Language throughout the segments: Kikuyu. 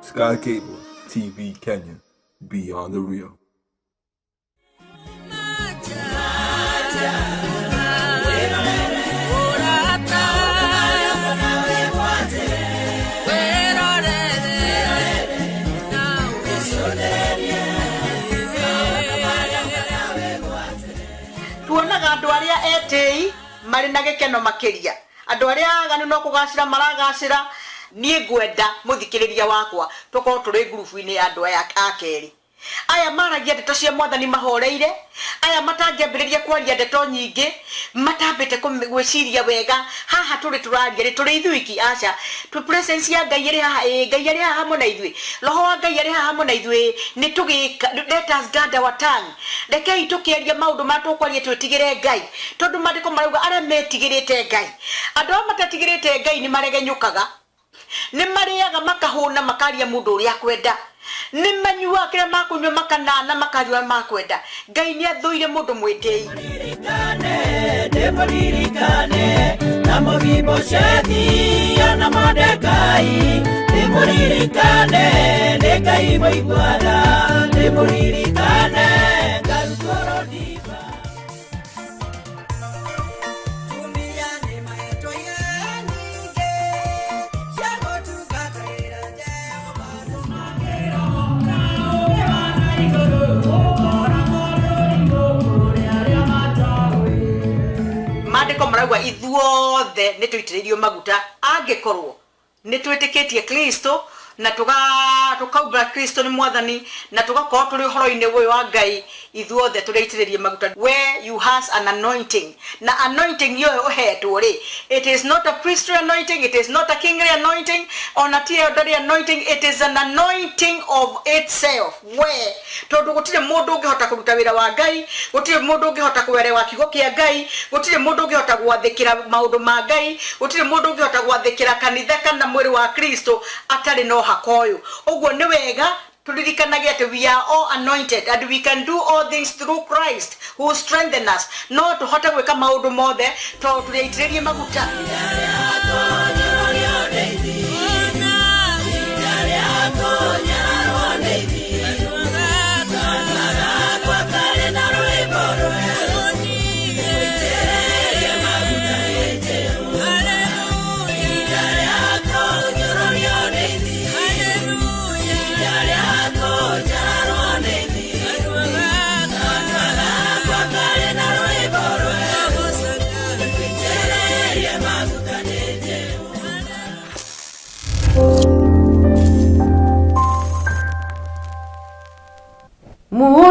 Sky Cable TV Kenya, beyond the real. Tuonaga andũ arĩa etĩi marĩ na gĩkeno makĩria, andũ arĩa aganu no kũgacĩra maragacĩra. Niĩ ngwenda mũthikĩrĩria wakwa tũkorwo tũrĩ ngurubu-inĩ ya andũ aya a kerĩ, aya maragia ndeto cia Mwathani mahoreire, aya matangĩambĩrĩria kwaria ndeto nyingĩ matambĩte gwĩciria wega. Haha tũrĩ tũraria rĩ, tũrĩ ithuiki? Aca. Twĩ presence ya Ngai ĩrĩ haha? Ĩĩ. Ngai arĩ haha hamwe na ithuĩ, Roho wa Ngai arĩ haha hamwe na ithuĩ. Nĩ tũgĩka, let us guard our tongue. Rekei tũkĩaria maũndũ marĩa tũkwaria twĩtigĩre Ngai, tondũ maandĩko marauga arĩa metigĩrĩte Ngai. Andũ arĩa matetigĩrĩte Ngai nĩ maregenyũkaga, nĩ marĩaga makahũna, makaria mũndũ ũrĩa akwenda, nĩ manyuaga kĩrĩa makũnyua makanana, makaria ũrĩa makwenda. Ngai nĩ athũire mũndũ mwĩtĩi. Ndĩmũririkane na Mũbiboshethi ona Mordekai, ndĩmũririkane nĩ Ngai mũiguana, ndĩmũririkane ngarutwo rũndimba. Tumia nĩ mahetwo iheo nyingĩ cia gũtungatĩra Jehova. Maandĩko marauga ithuothe nĩ tũitĩrĩirio maguta angĩkorwo nĩ twĩtĩkĩtie Kristo na tũkaumbũra Kristo nĩ Mwathani na tũgakorwo tũrĩ ũhoro-inĩ ũyũ wa Ngai. Ithuothe tũrĩ aitĩrĩrie maguta. Where you has an anointing, na anointing ĩyo ũhetwo rĩ, it is not a priestly anointing, it is not a kingly anointing, ona ti elderly anointing, it is an anointing of itself. We tondũ gũtirĩ mũndũ ũngĩhota kũruta wĩra wa Ngai, gũtirĩ mũndũ ũngĩhota kũerewa kiugo kĩa Ngai, gũtirĩ mũndũ ũngĩhota gwathĩkĩra maũndũ ma Ngai, gũtirĩ mũndũ ũngĩhota gwathĩkĩra kanitha kana mwĩrĩ wa Kristo atarĩ na ũhaka ũyũ. Ũguo nĩ wega tũririkanage atĩ we are all anointed and we can do all things through Christ who strengthen us. No tũhote gwĩka maũndũ mothe tondũ tũrĩ aitĩrĩrie maguta.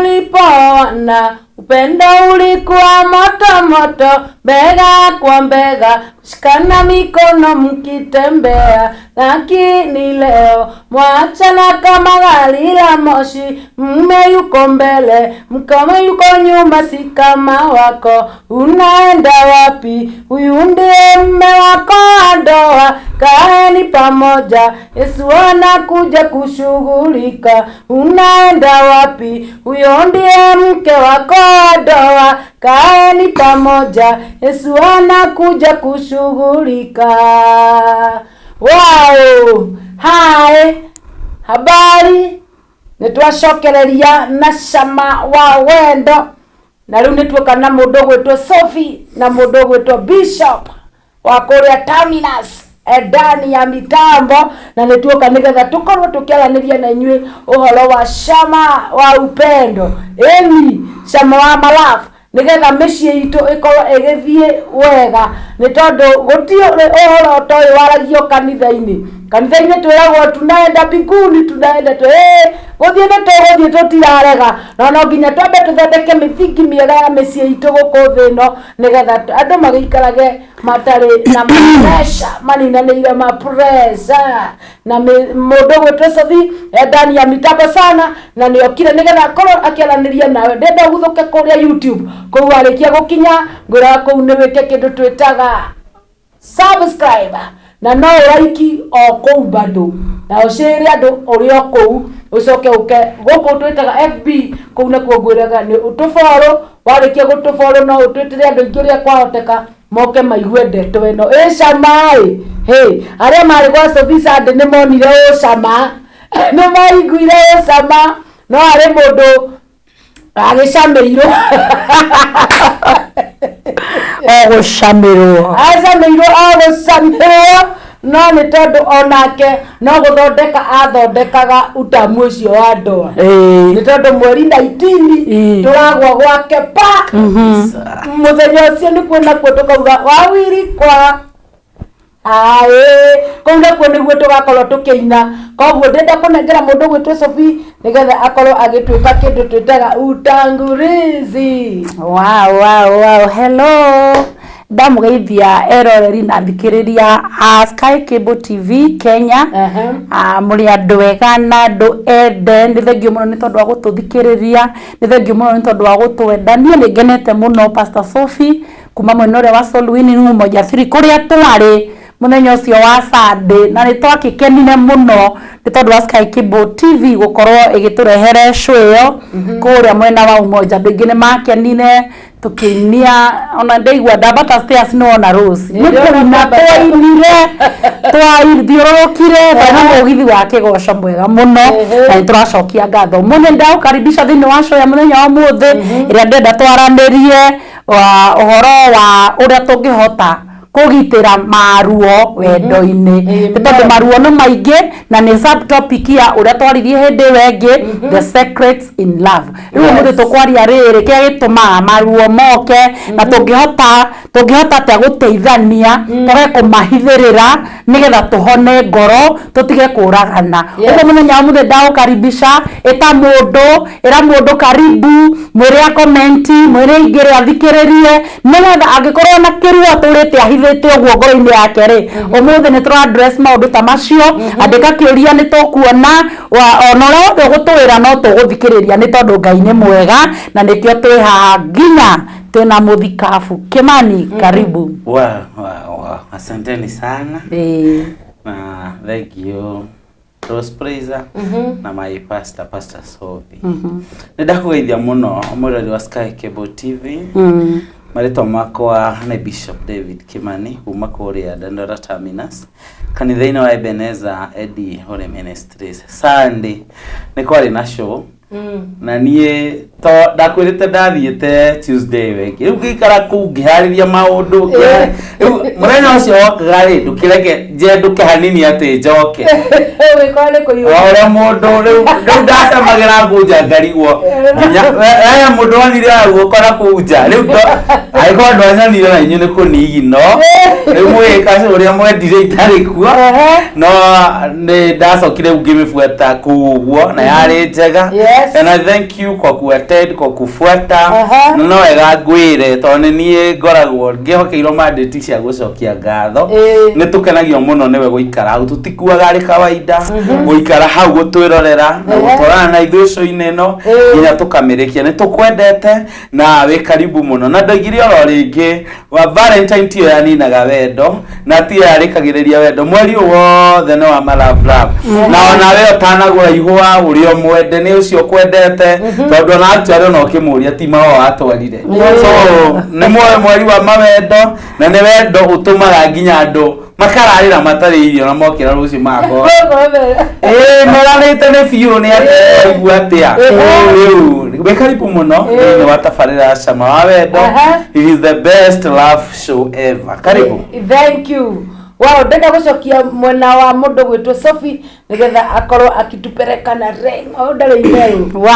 Mulipoona upendo ulikuwa moto moto, bega kwa bega, kushikana mikono mkitembea, lakini leo mwachana kama gari la moshi. Mume yuko mbele, mkame yuko nyuma, si kama wako. Unaenda wapi? Huyu ndiye mume wako wa ndoa, kaeni pamoja, Yesu anakuja kushughulika. Unaenda wapi? Huyo ndiye mke wako wa ndoa, kaeni pamoja, Yesu anakuja kushughulika. Wow! Hai, habari, nĩ twacokereria na cama wa wendo, na rĩu nĩ tuoka na mũndũ ũgwĩtwo Sophie na mũndũ ũgwĩtwo Bishop wa kũrĩa Terminus ndani ya mitambo, na nĩ tuoka nĩgetha tũkorwo tũkĩaranĩria na inyuĩ ũhoro wa cama wa upendo, ĩni cama wa malafu, nĩgetha mĩciĩ itũ ĩkorwo ĩgĩthiĩ wega, nĩ tondũ gũtirĩ ũhoro ta ũyũ waragio kanitha-inĩ. Kanitha-inĩ twĩragwo tunaenda mbinguni, tunaenda tu gũthiĩ nĩ tũgũthiĩ, tũtirarega, no no nginya twambe tũthondeke mĩthingi mĩega ya mĩciĩ itũ gũkũ thĩ ĩno, nĩgetha andũ magĩikarage matarĩ na pressure, maninanĩire ma pressure. Na mũndũ ũgwĩtwo Sophie e ndani ya mitambo sana, na nĩ okire nĩgetha akorwo akĩaranĩria nawe. Ndenda ũguthũke kũrĩa YouTube kũu, warĩkia gũkinya ngwĩraga kũu nĩ wĩke kĩndũ twĩtaga subscribe. Na no ũraiki o kũu bado na ũcĩre andũ ũrĩ o kũu, ũcoke ũke gũkũ twĩtaga FB kũu nakuo ngwĩraga nĩ ũtũboro. Warĩkia gũtũboro, no ũtwĩtĩre andũ aingĩ ũrĩa kwahoteka moke maigue ndeto ĩno ĩ cama ĩ. Hĩ, arĩa marĩ gwa Sophie Sunday nĩ monire ũcama, nĩ maiguire ũcama, no harĩ mũndũ agĩcamĩirwo. O gũcamĩrwo. Acamĩirwo o gũcamĩrwo, no nĩ tondũ onake no gũthondeka athondekaga utamu ũcio wa ndoa, nĩ tondũ mweri 19 tũragwa gwake pa mũthenya ũcio, nĩkuo nakuo tũkauga wawiri kwa aĩ kũu nakuo nĩguo tũgakorwo tũkĩina. Koguo ndĩrenda kũnengera mũndũ gwĩtwo Sophie nĩgetha akorwo agĩtwĩka kĩndũ twĩtaga utangulizi. Wow. Hello, ndamũgeithia eroreri na thikĩrĩria a Sky Cable TV Kenya. Ah, mũrĩ andũ ega na andũ ende. Nĩ thengio mũno nĩ tondũ wa gũtũthikĩrĩria, nĩ thengio mũno nĩ tondũ wa gũtwenda. Niĩ nĩ ngenete mũno, Pastor Sophie, kuma mwena ũrĩa wa Solwini Umoja 3, kũrĩa twarĩ mũthenya ũcio wa Sunday, na nĩ twakĩkenire mũno nĩ tondũ wa Sky Cable TV gũkorwo ĩgĩtũrehere show ĩyo kũrĩa mwena wa Umoja. Andũ aingĩ nĩ makenire tũkĩinia, ona ndaigua ndambata stairs nĩ wona Rose nĩ kũina twainire, twathiũrũrũkire twena mũgithi wa kĩgoco mwega mũno, na nĩ tũracokia ngatho mũno. Ndagũkaribisha thĩinĩ wa show ya mũthenya wa ũmũthĩ, ĩrĩa ndĩrenda twaranĩrie wa ũhoro wa ũrĩa tũngĩhota kũgitĩra maruo wendo-inĩ, nĩ tondũ maruo nĩ maingĩ, na nĩ subtopic ya ũrĩa twaririe hĩndĩ ĩyo ĩngĩ, the secrets in love. Rĩu ũmũthĩ tũkwaria rĩrĩ, kĩrĩa gĩtũmaga maruo moke, na tũngĩhota atĩa gũteithania twage kũmahithĩrĩra nĩgetha tũhone ngoro, tũtige kũragana. Ũguo mũthenya wa mũthĩ ndagũkaribisha, ĩta mũndũ, ĩra mũndũ karibu, mwĩre akomenti, mwĩre aingĩre athikĩrĩrie, nĩgetha angĩkorwo na kĩruo atũrĩte ahithĩte ũguo ngoro-inĩ yake rĩ, ũmũthĩ nĩ tũra address maũndũ ta macio. Andĩka kĩũria, nĩ tũkuona ona ũrĩa wothe ũgũtwĩra no tũgũthikĩrĩria, nĩ tondũ Ngai nĩ mwega na nĩkĩo twĩ haha nginya twĩna mũthikabu Kimani. Karibu. Wow. Asanteni sana. Na thank you Rose Praiser na my pastor, Pastor Sophie. Nĩ ndakũgeithia mũno mwĩrori wa Sky Cable TV. Marĩtwa makwa nĩ Bishop David Kimani kuma kũrĩa Dandora Terminus, kanitha-inĩ wa Ebenezer Edi Holy Ministries. Sunday nĩ kwarĩ na show na niĩ to ndakwĩrĩte ndathiĩte Tuesday ĩyo ĩngĩ, rĩu ngĩikara kũu ngĩharĩria maũndũ rĩu mũthenya ũcio wokaga rĩ, ndũkĩreke njenduke hanini atĩ njoke. Wĩkorwo nĩ o kũiyũra. Ũrĩa mũndũ rĩu ndacamagĩra ngunja ngarigwo nginya we mũndũ wonire hau ũkora kũu nja. Rĩu angĩkorwo ndwanyonire na inyuĩ nĩ kũnigino, rĩu mũgĩka ũrĩa mwendire itarĩ kuo, no nĩ ndacokire rĩu ngĩmĩbuata kũu ũguo na yarĩ njega. And I thank you kwa kuattend, kwa kufuata. Na no wega ngwĩre, tondũ nĩ niĩ ngoragwo ngĩhokeirwo mandate cia gũcokia ngatho. Nĩ tũkenagio mũno nĩwe gũikara hau, tũtikuaga arĩ kawaida gũikara hau gũtwĩrorera na gũtwarana na ithuĩ show-inĩ ĩno nginya tũkamĩrĩkia. Nĩ tũkwendete na wĩ karibu mũno. Na ndoigire oro rĩngĩ wa Valentine tiyo yaninaga wendo na tiyo yarĩkagĩrĩria wendo. Mweri ũyũ wothe nĩ wa ma love love, na ona we ũtanagũra ihũa, ũrĩa ũmwende nĩ ũcio ũkwendete, tondũ ona actually ona ũkĩmũria ti mahũa watwarire. So nĩ mweri wa mawendo, na nĩ wendo ũtũmaga nginya andũ makararĩra matarĩ irio na mokĩra rũciũ magakorwo ĩĩ meranĩte nĩ biũ nĩ atĩ waigua atĩa. Rĩu wĩ karibu mũno thĩinĩ wa tabarĩra ya Cama wa Wendo. It is the best love show ever. Karibu. Thank you. Wow, ndenda gũcokia mwena wa mũndũ gwĩtwo Sophie nĩgetha akorwo akitupereka na rengo ndarĩ itherũ. Wow.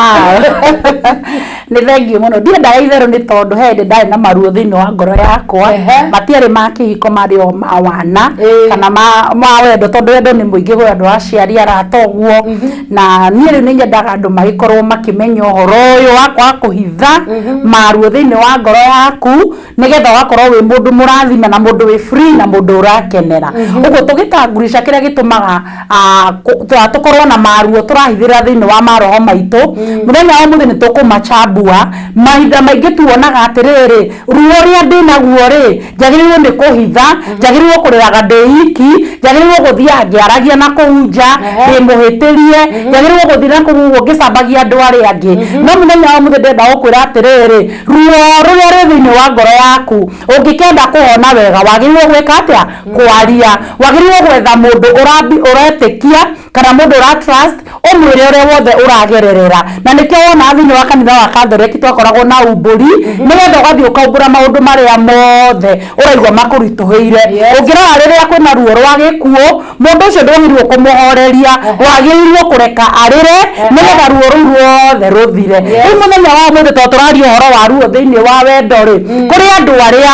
Nĩ thengio mũno. Ndiendaga itherũ nĩ tondũ he hĩndĩ ndarĩ na maruo thĩinĩ wa ngoro yakwa. Matiarĩ ma kĩhiko, marĩ o ma wana kana ma wendo, tondũ wendo nĩ mũingĩ, gwĩ andũ aciari, arata ũguo. Na niĩ rĩu nĩ nyendaga andũ magĩkorwo makĩmenya ũhoro ũyũ wa kwaga kũhitha maruo thĩinĩ wa ngoro yaku, nĩgetha ũgakorwo wĩ mũndũ mũrathime na mũndũ wĩ free na mũndũ ũrakena. tũrakenera ũguo tũgĩtangurisha kĩrĩa gĩtũmaga tũkorwo na maruo tũrahithĩrĩra thĩinĩ wa maroho maitũ mũthenya wa ũmũthĩ nĩ tũkũmachambua mahinda maingĩ tuonaga atĩrĩrĩ ruo rũrĩa ndĩnaguo rĩ njagĩrĩirwo nĩ kũhitha njagĩrĩirwo kũrĩraga ndĩ iki njagĩrĩirwo gũthiaga ngĩaragia na kũu nja ndĩmũhĩtĩrie njagĩrĩirwo gũthiĩ na kũu ũguo ngĩcambagia andũ arĩa angĩ no mũthenya wa ũmũthĩ ndĩrenda gũkwĩra atĩrĩrĩ ruo rũrĩa rwĩ thĩinĩ wa ngoro yaku ũngĩkenda kũhona wega wagĩrĩirwo gwĩka atĩa kwaria wagĩrĩirwo gwetha mũndũ ũretĩkia kana mũndũ ũra trust ũmwĩre ũrĩa wothe ũragererera na nĩkĩo wona thĩinĩ wa kanitha wa Katholeki twakoragwo na umbũri nĩgetha ũgathiĩ ũkaumbũra maũndũ marĩa mothe ũraigua makũritũhĩire ũngĩrora rĩrĩa kwĩna ruo rwa gĩkuũ mũndũ ũcio ndwagĩrĩirwo kũmũhoreria wagĩrĩirwo kũreka arĩre nĩgetha ruo rũu ruothe rũthire rĩu mũthenya wa ũmũthĩ tondũ tũraria ũhoro wa ruo thĩinĩ wa wendo rĩ kũrĩ andũ arĩa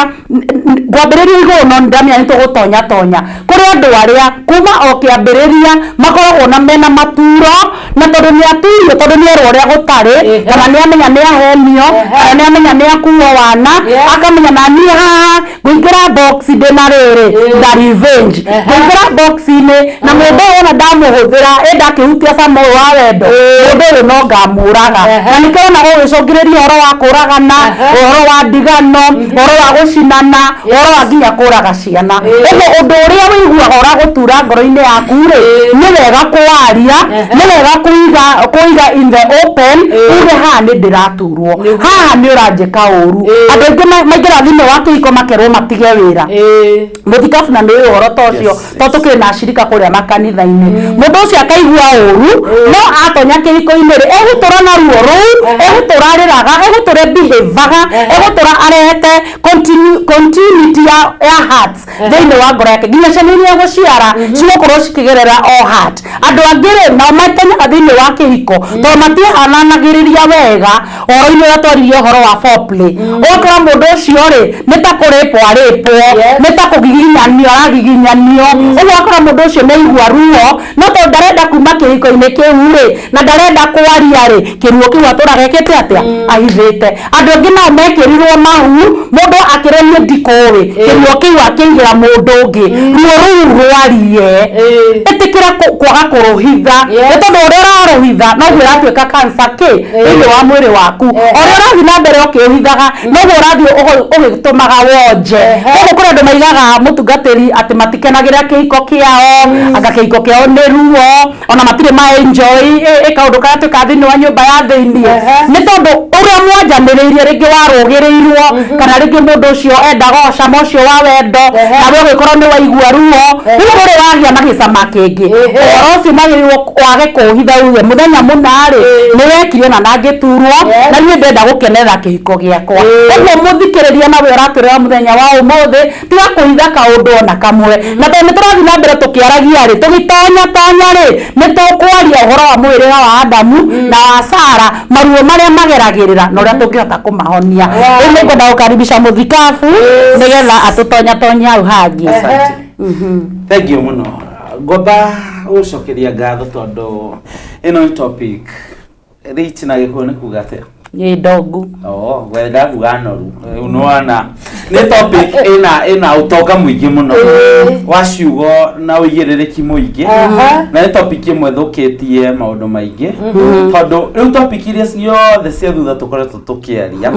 ngwambĩrĩria igũrũ no ndamenya nĩ tũgũtonya tonya kũrĩ andũ arĩa kuma o kĩambĩrĩria makoragwo na mena maturo na tondũ nĩ aturio tondũ nĩ erwo ũrĩa gũtarĩ kana nĩ amenya nĩ ahenio kana nĩ amenya nĩ akuo wana akamenya na niĩ haha ngũingĩra box ndĩna rĩrĩ na revenge ngũingĩra box-inĩ na mũndũ ũyũ ona ndamũhũthĩra ĩ ndakĩhutia cama ũyũ wa wendo mũndũ ũyũ no ngamũraga na nĩkĩo wona gũgĩcũngĩrĩria ũhoro wa kũragana ũhoro wa ndigano ũhoro wa gũcinana ũhoro wa nginya kũraga ciana ũguo ũndũ ũrĩa ũiguaga ũragũtura ngoro-inĩ yaku rĩ nĩ wega kũwaria nĩ wega kũiga in the open uge haha nĩ ndĩraturwo haha nĩ ũranjĩka ũru andũ aingĩ maingĩra thĩinĩ wa kĩhiko makerwo matige wĩra mũthikabu na nĩ ũhoro ta ũcio tondũ tũkĩrĩ na acirika kũrĩa makanitha-inĩ mũndũ ũcio akaigua ũru no atonya kĩhiko-inĩ rĩ egũtũra na ruo rũu egũtũra arĩraga egũtũra ebihevaga egũtũra arehete continuity ya hearts thĩinĩ wa ngoro yake nginya ciana iria egũciara cigũkorwo cikĩgerera o heart andũ angĩ rĩ nao matonyaga thĩinĩ wa kĩhiko tondũ matihananagĩrĩria wega ũhoro-inĩ ũrĩa twaririe ũhoro wa foreplay ũgakora mũndũ ũcio rĩ nĩ ta kũrĩpwo arĩpwo nĩ ta kũgiginyanio aragiginyanio ũguo ũgakora mũndũ ũcio nĩ aigua ruo no tondũ ndarenda kuma kĩhiko-inĩ kĩu rĩ na ndarenda kwaria rĩ kĩruo kĩu atũraga ekĩte atĩa ahithĩte andũ angĩ nao mekĩrirwo mahu mũndũ akĩrwo niĩ ndikũĩ kĩruo kĩu akĩigĩra mũndũ ũngĩ ruo rũu rwarie ĩtĩkĩra kwaga kũrũhitha nĩ tondũ ũrĩa ũrarũhitha noguo ĩratuĩka cancer kĩ thĩinĩ wa mwĩrĩ waku ũrĩa ũrathiĩ na mbere ũkĩũhithaga noguo ũrathiĩ ũgĩtũmaga wonje koguo kũrĩ andũ maigaga mũtungatĩri atĩ matikenagĩra kĩhiko kĩao anga kĩhiko kĩao nĩ ruo ona matirĩ ma enjoy kaũndũ karĩa twĩkaga thĩinĩ wa nyũmba ya thĩinĩ nĩ tondũ ũrĩa mwanjanĩrĩirie rĩngĩ warũgĩrĩirwo kana rĩngĩ mũndũ ũcio endaga o cama ũcio wa wendo nawe ũgĩkorwo nĩ waigua ruo rĩu rũrĩ wagĩa na gĩcama kĩngĩ ũhoro ũcio magĩrĩirwo wage kũũhitha uge mũthenya mũna rĩ nĩ wekire ona na ngĩturwo na niĩ ndĩrenda gũkenerera kĩhiko gĩakwa ũguo mũthikĩrĩria nawe ũratũrĩra mũthenya wa ũmũthĩ tiga kũhitha kaũndũ ona kamwe na tondũ nĩ tũrathiĩ na mbere tũkĩaragia rĩ tũgĩtonya tonya rĩ nĩ tũkwaria ũhoro wa mũhĩrĩga wa Adamu na wa Sara maruo marĩa mageragĩrĩra na ũrĩa tũngĩhota kũmahonia rĩu nĩ ngwenda gũkaribisha mũthikabu nĩgetha atũtonya tonya hau hangĩ. Asante. Thank you mũno ngomba gũcokeria ngatho tondũ ĩno nĩ topic rich na gĩkũyũ nĩ kuga atĩa Nĩ ndongu. Oh, wenda kuga noru nĩwona nĩ topic ĩna ũtonga mũingĩ mũno wa ciugo na ũigĩrĩrĩki mũingĩ na nĩ topic ĩmwe thũkĩtie maũndũ maingĩ tondũ rĩu topic iria ciothe cia thutha tũkoretwo tũkĩaria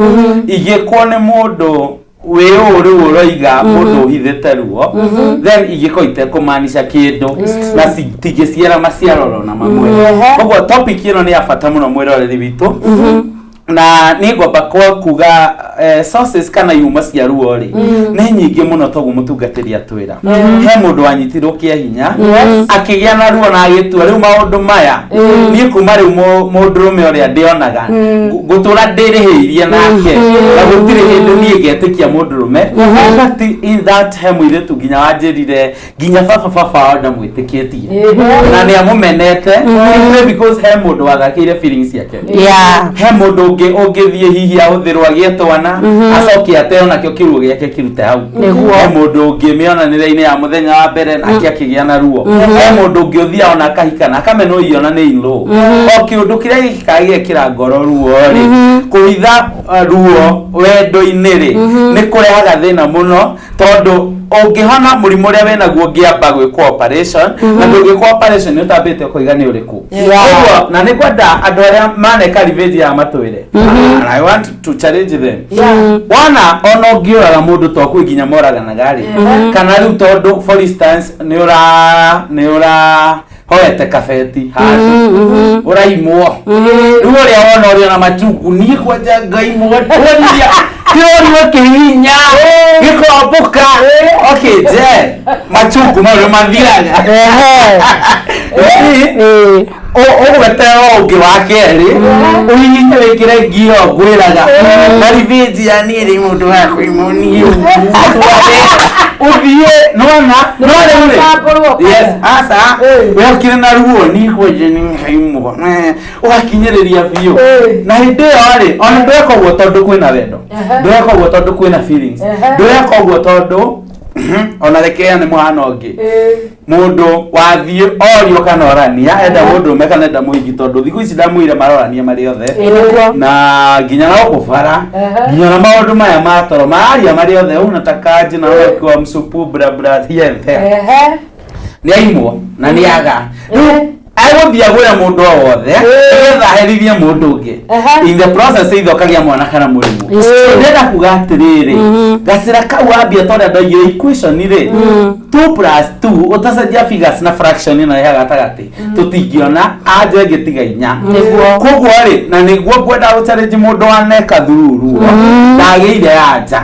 igĩkwo nĩ mũndũ wĩ ũũ rĩu ũroiga mũndũ ũhithĩte ruo then igĩkorwo itekũmaanisha kĩndũ na citingĩciara maciaro na mamwe koguo topic ĩno nĩ ya bata mũno mwĩroreri witũ na nĩ ngwamba kwa kuga sources kana ihumo cia ruo rĩ nĩ nyingĩ mũno toguo mũtungatĩri atwĩra he mũndũ wanyitirwo kĩa hinya akĩgĩa na ruo na agĩtua rĩu maũndũ maya niĩ kuma rĩu mũndũrũme ũrĩa ndĩonaga ngũtũra ndĩrĩhĩirie nake na gũtirĩ hĩndĩ niĩ ngetĩkia mũndũrũme. In fact, in that he mũirĩtu nginya wanjĩrire nginya baba wao ndamwĩtĩkĩtie na nĩ amũmenete simply because he mũndũ wathakĩire feelings ciake. He mũndũ ũngĩ ũngĩthiĩ hihi ahũthĩrwo agĩe twana acoke ateo nakĩo kĩruo gĩake kĩrute hau. He mũndũ ũngĩ mĩonanĩre-inĩ ya mũthenya wa mbere nake akĩgĩa na ruo. He mũndũ ũngĩ ũthiaga ona akahika na akamenwo iona nĩ in-law. O kĩũndũ kĩrĩa gĩkĩkaga gĩgekĩra ngoro ruo rĩ kũhitha ruo wendo-inĩ rĩ nĩ kũrehaga thĩna mũno tondũ Ũngĩhona mũrimũ ũrĩa wĩnaguo ũngĩamba gwĩkwo operation, na ndũngĩkwo operation nĩ ũtambĩte ũkoiga nĩ ũrĩkũ. Koguo na nĩ ngwenda andũ arĩa maneka revenge ya matwĩre, and I want to challenge them. Wona ona ũngĩũraga mũndũ, to kwĩ nginya moraganaga rĩ, kana rĩu tondũ for instance nĩ ũra hoete kabeti handũ ũraimwo, rĩu ũrĩa wona ũrĩa na machungu, niĩ kwanja ngaimwo ndwonia kĩrorio kĩhinya gĩkombũka. Okay, je machungu mau nĩ mathiraga? Ũgweterwo ũngĩ wa kerĩ ũhihinye wĩkĩre ngio ngwĩraga na revenge ya niĩ rĩ mũndũ wa kũimwo niĩ ũthiĩ nona no rĩu rĩ. Ũtambũrwo. Yes, aca wokire na ruo niĩ kwanja nĩ ngaimwo ũgakinyĩrĩria biũ. Na hĩndĩ ĩyo rĩ, ona ndũreka ũguo tondũ kwĩna wendo, ndũreka ũguo tondũ kwĩna feelings, ndũreka ũguo tondũ ona reke nĩ mũhano ũngĩ. Mũndũ wathiĩ orio kana orania enda mũndũ ũme kana enda mũhiki, tondũ thikũ ici ndamwĩire marorania marĩ othe na nginya na gũkũ bara, nginya na maũndũ maya ma toro mararia marĩ othe, unatakaje na wewe msupu bla bla here and there. Nĩ aimwo na nĩ aga rĩu agũthiĩ agũre mũndũ o wothe nĩgetha aherithie mũndũ ũngĩ. In the process either ũkagĩa mwana kana mũrimũ. Ndĩrenda kuga atĩrĩrĩ, gacĩra kau wambia ta ũrĩa ndoigire equation rĩ, 2 plus 2 ũtacenjia figures na fraction ĩno ĩha gatagatĩ, tũtingĩona anja ĩngĩ tiga 4. Koguo rĩ, na nĩguo ngwenda gũchallenge mũndũ waneka through ruo ndagĩire anja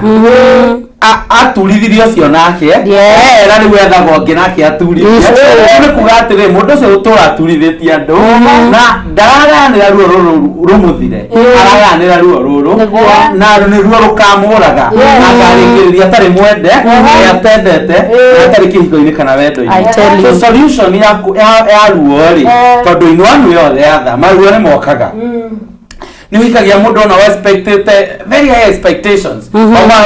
aturithirie ũcio nake era rĩu ethaga ũngĩ nake aturithie. Ũguo nĩ kuga atĩrĩ, mũndũ ũcio gũtũra aturithĩtie andũ na ndaragayanĩra ruo rũrũ rũmũthire, aragayanĩra ruo rũrũ na nĩ ruo rũkamũraga na akarĩkĩrĩria atarĩ mwende na atendete na atarĩ kĩhiko-inĩ kana I wendo-inĩ. tell you. So solution ya ruo rĩ, tondũ in one way or the other maruo nĩ mokaga, nĩ ũhikagia mũndũ ona expectĩte very high expectations, o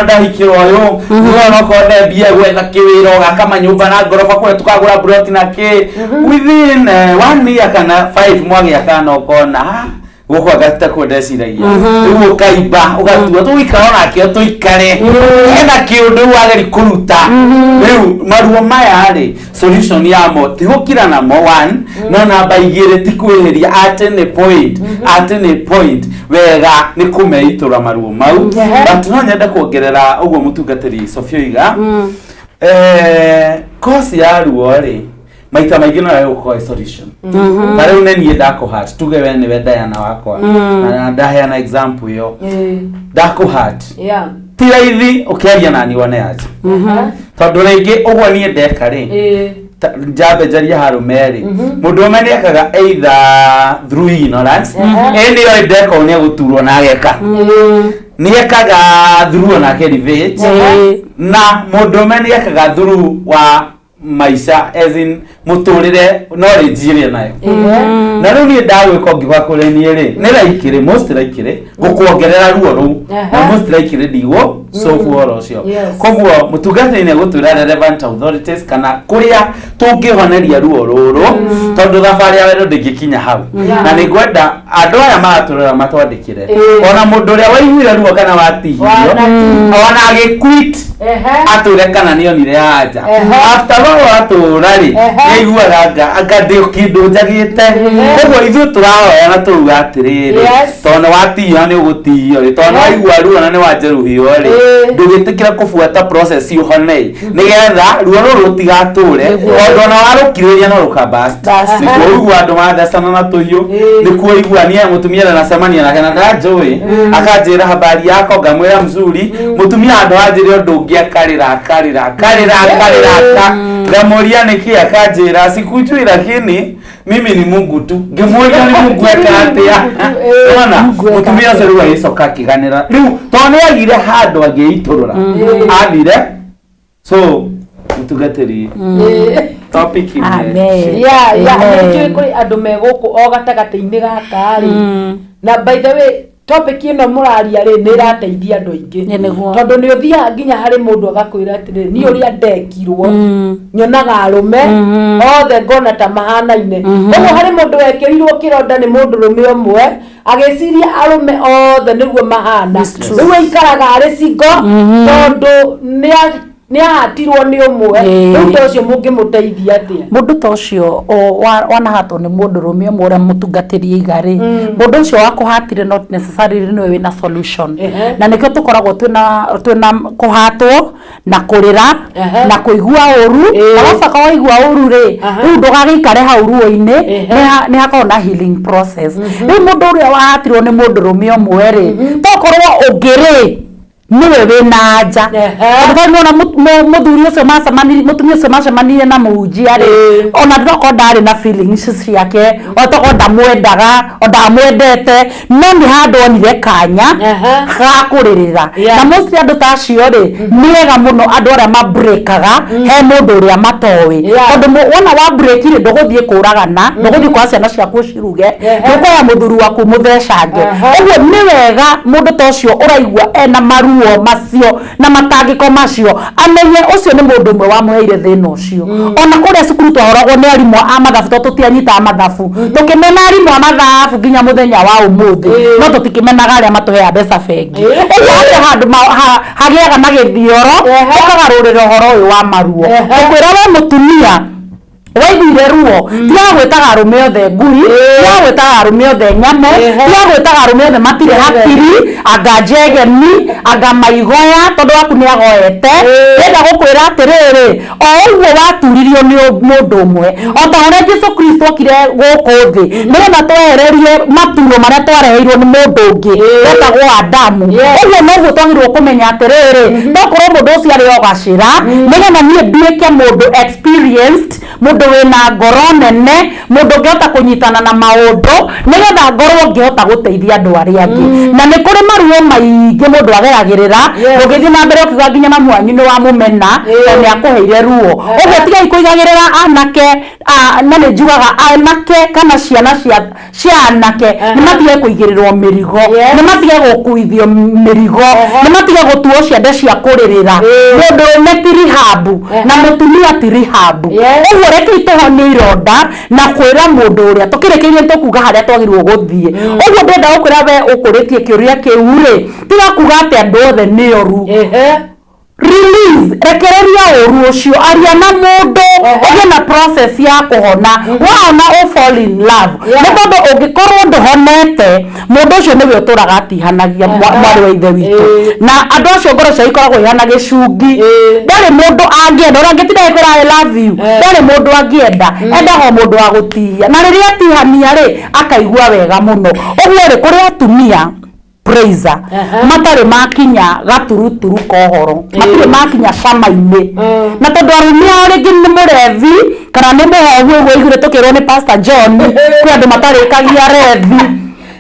ndahikĩrwo ũyũ nĩwona okorwo ndembia gwetha kĩwĩra ũgaka manyũmba na ngoroba kũrĩa tũkagũra plot na kĩ, within one year kana five mwagĩa kana ũkona, "Ah, gũkũ anga takuo ndeciragia." Rĩu ũkaimba ũgatua tũgũikara onake tũikare hena kĩũndũ rĩu wageri kũruta. Rĩu maruo maya rĩ, solution yamo ti gũkira namo one, no namba 2 ti kwĩhĩria atĩ nĩ point, atĩ nĩ point wega nĩ kũmeitũra maruo mau. But no nyende kuongerera ũguo mũtungatĩri Sofia oiga, cause ya ruo rĩ, maita maingĩ no gũkorwo ĩ solution. Ta rĩu nĩ niĩ ndakũhat, tuge we nĩwe Diana wakwa na ndaheana example ĩyo, ndakũhat, ti raithi ũkĩaria nani wone aja, tondũ rĩngĩ ũguo niĩ ndeka rĩ, njambe njarie harũme rĩ, mũndũ ũme nĩ ekaga either through ignorance, ĩ nĩyo ndeka ũũ nĩ egũturwo na ageka, nĩ ekaga through onake revenge, na mũndũ ũme nĩ ekaga through wa maica, as in mũtũrĩre knowledge ĩrĩa nayo. Na rĩu niĩ ndagwĩka ũngiuga kũrĩ niĩ rĩ, nĩ likely, most likely gũkuongerera ruo rũu na most likely ndigũ solve ũhoro ũcio. Koguo mũtungatĩri nĩ egũtwĩra relevant authorities kana kũrĩa tũngĩhoneria ruo rũrũ, tondũ thabarĩ ya wendo ndĩngĩkinya hau. Na nĩ ngwenda andũ aya maratũrora matwandĩkĩre, ona mũndũ ũrĩa waiguire ruo kana watihirio ona agĩquit, atwĩre kana nĩ onire anja after all atũra rĩ, nĩaiguaga anga ndĩ kĩndũ njagĩte. Koguo ithuĩ tũrahoya na tũruga atĩrĩrĩ, tondũ nĩ watihio na nĩ ũgũtihio rĩ, tondũ nĩ waigua ruo na nĩ wanjeruhio rĩ, ndũgĩtĩkĩra kũbuata process ũhone nĩgetha ruo rũrũ rũtigatũre, tondũ ona warũkirĩria no rũkabast. Nĩkuo ũigua andũ mathecana na tũhiũ, nĩkuo igua niĩ mũtumia ndanacemania nake na ndanjũĩ akanjĩra habari yako, ngamwĩra mzuri. Mũtumia handũ hanjĩre ũndũ ũngĩ akarĩra akarĩra akarĩra akarĩra aka ngamũria nĩkĩ, akanjĩra sikujui lakini mimi ni Mungu tu. Ngĩmũria nĩ Mungu eka atĩa? Ona mũtumia ũcio rĩu agĩcoka akĩganĩra rĩu tondũ nĩ agire handũ angĩitũrũra athire. So mũtungatĩri, topic ĩmwe. Amen. Ya Amen. nĩ njũĩ kũrĩ andũ me gũkũ o gatagatĩ-inĩ gaka rĩ, na by the way topic ĩno mũraria rĩ, nĩ ĩrateithia andũ aingĩ. Ĩ, nĩguo. Tondũ nĩ ũthiaga nginya harĩ mũndũ agakwĩra atĩrĩrĩ, niĩ ũrĩa ndekirwo nyonaga arũme othe ngona ta mahanaine. Ũguo harĩ mũndũ wekĩrirwo kĩronda nĩ mũndũrũme ũmwe, agĩciria arũme othe nĩguo mahana. Rĩu aikaraga arĩ single tondũ nĩ Nĩ ahatirwo nĩ ũmwe. Rĩu ta ũcio mũngĩmũteithia atĩa? Mundu ta ũcio wanahatwo nĩ mũndũrũme ũmwe ũrĩa mũtungatĩri iga rĩ, mũndũ ũcio wakũhatire not necessarily nĩwe wĩna solution. Na nĩkĩo tũkoragwo twĩna kũhatwo na kũrĩra na kũigua ũru. Na wacoka waigua ũru rĩ, rĩu ndũgagĩikare hau ruo-inĩ. Nĩ hakoragwo na healing process. Rĩu mũndũ ũrĩa wahatirwo nĩ mũndũrũme ũmwe rĩ, tokorwo ũngĩ rĩ nĩwe wĩna anja. Tondũ tarĩu nĩwona mũthuri ũcio macemanirie, mũtumia ũcio macemanirie na mũhunjia rĩ, ona tokorwo ndarĩ na feelings ciake, o tokorwo ndamwendaga, o ndamwendete, no nĩ handũ onire kanya ga kũrĩrĩra. Na mostly andũ ta acio rĩ, nĩ wega mũno andũ arĩa mabreakaga he mũndũ ũrĩa matoĩ. Tondũ wona wa break rĩ, ndũgũthiĩ kũragana, ndũgũthiĩ kwa ciana ciaku ũciruge, ndũkuoya mũthuri waku mũthecange. Ũguo nĩ wega mũndũ ta ũcio ũraigua ena maruo macio na matangĩko macio amenye ũcio nĩ mũndũ ũmwe wamũheire thĩna ũcio. Ona kũrĩa cukuru twahoragwo nĩ arimũ a mathabu, tondũ tũtianyitaga mathabu, tũkĩmena arimũ a mathabu nginya mũthenya wa ũmũthĩ, no tũtikĩmenaga arĩa matũheaga mbeca bengi. Ũguo harĩ handũ hagĩaga na gĩthioro, ũkagarũrĩra ũhoro ũyũ wa maruo. Ngũkwĩra we mũtumia waiguire ruo, tiga gwĩtaga arũme othe ngui, tiga gwĩtaga arũme othe nyamũ, tiga gwĩtaga arũme othe matirĩ hakiri, anga njegeni, anga maigoya, tondũ waku nĩ agoete. Ndĩrenda gũkwĩra atĩrĩrĩ, o ũguo waturirio nĩ mũndũ ũmwe, o ta ũrĩa Jesu Kristo okire gũkũ thĩ nĩgetha twehererie maturo marĩa twareheirwo nĩ mũndũ ũngĩ wetagwo Adamu, ũguo noguo twagĩrĩirwo kũmenya atĩrĩrĩ, tokorwo mũndũ ũcio arĩ o gacĩra nĩgetha niĩ nduĩke mũndũ experienced, mũndũ wĩna ngoro nene, mũndũ ũngĩhota kũnyitana na maũndũ, nĩgetha ngorwo ngĩhota gũteithia andũ arĩa angĩ. Na nĩ kũrĩ maruo maingĩ mũndũ ageragĩrĩra. Ũngĩthiĩ na mbere ũkiuga nginya mamu wanyu nĩ wamũmena tondũ nĩ akũheire ruo. Ũguo tigai kũigagĩrĩra anake, na nĩ njugaga anake kana ciana cia anake nĩ matige kũigĩrĩrwo mĩrigo, nĩ matige gũkuithio mĩrigo, nĩ matige gũtuo ciande cia kũrĩrĩra. Mũndũrũme ti rehab na mũtumia ti rehab. Ũguo rekei tũhonie ironda na kwĩra mũndũ ũrĩa tũkĩrĩkĩrie tũkuga harĩa twagĩrĩirwo gũthiĩ. Ũguo ndĩrenda gũkwĩra we ũkũrĩtie kĩũria kĩu rĩ, tiga kuga atĩ andũ othe nĩ oru. Release, rekereria ũru ũcio, aria na mũndũ, ũgĩe na process ya kũhona. Wahona ũ fall in love. Nĩ tondũ ũngĩkorwo ndũhonete, mũndũ ũcio nĩwe ũtũraga atihanagia mwarĩ wa ithe witũ. Na andũ acio ngoro ciao ikoragwo ihana gĩcungi. Ndarĩ mũndũ angĩenda, ona angĩtinda agĩkwĩra "I love you", ndarĩ mũndũ angĩenda. Endaga o mũndũ wa gũtihia, na rĩrĩa atihania rĩ, akaigua wega mũno. Ũguo rĩ, kũrĩ atumia praiser matarĩ makinya gaturuturu ka ũhoro, matirĩ makinya cama-inĩ, na tondũ arũme ao rĩngĩ nĩ mũrebi kana nĩ mũhohu, ũguo aiguire tũkĩrwo nĩ Pastor John kwĩ andũ matarĩkagia rethi.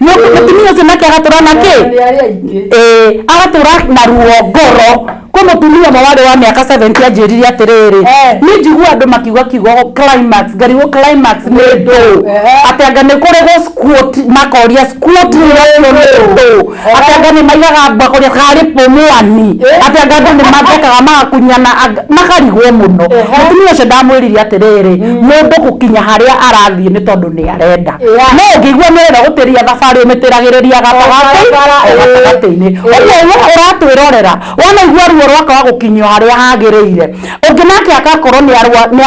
Mũtumia ũcio nake agatũra na kĩ? Nĩ arĩa aingĩ. Ĩĩ, agatũra na ruo ngoro. Kwĩ mũtumia ũmwe warĩ wa mĩaka 70 anjĩrire atĩrĩrĩ, niĩ njigua andũ makiuga kiugo climax, ngarigwo climax nĩ ndũ. Atĩ anga nĩ kũrĩ gũ squat, makoria squat nĩ ndũ, atĩ anga nĩ maigaga, makoria karĩ pumwani, atĩ anga andũ nĩ mathekaga magakunyana, makarigwo mũno. Mũtumia ũcio ndamwĩrire atĩrĩrĩ, mũndũ gũkinya harĩa arathiĩ nĩ tondũ nĩ arenda. No ũngĩigua nĩ ũrenda gũtĩria thabarĩ, ũmĩtĩragĩrĩria gatagatĩ o gatagatĩ-inĩ. Ũguo we ũratwĩrorera, wanaigua ruo rwakaga gũkinyio harĩa hagĩrĩire, ũngĩ nake agakorwo nĩ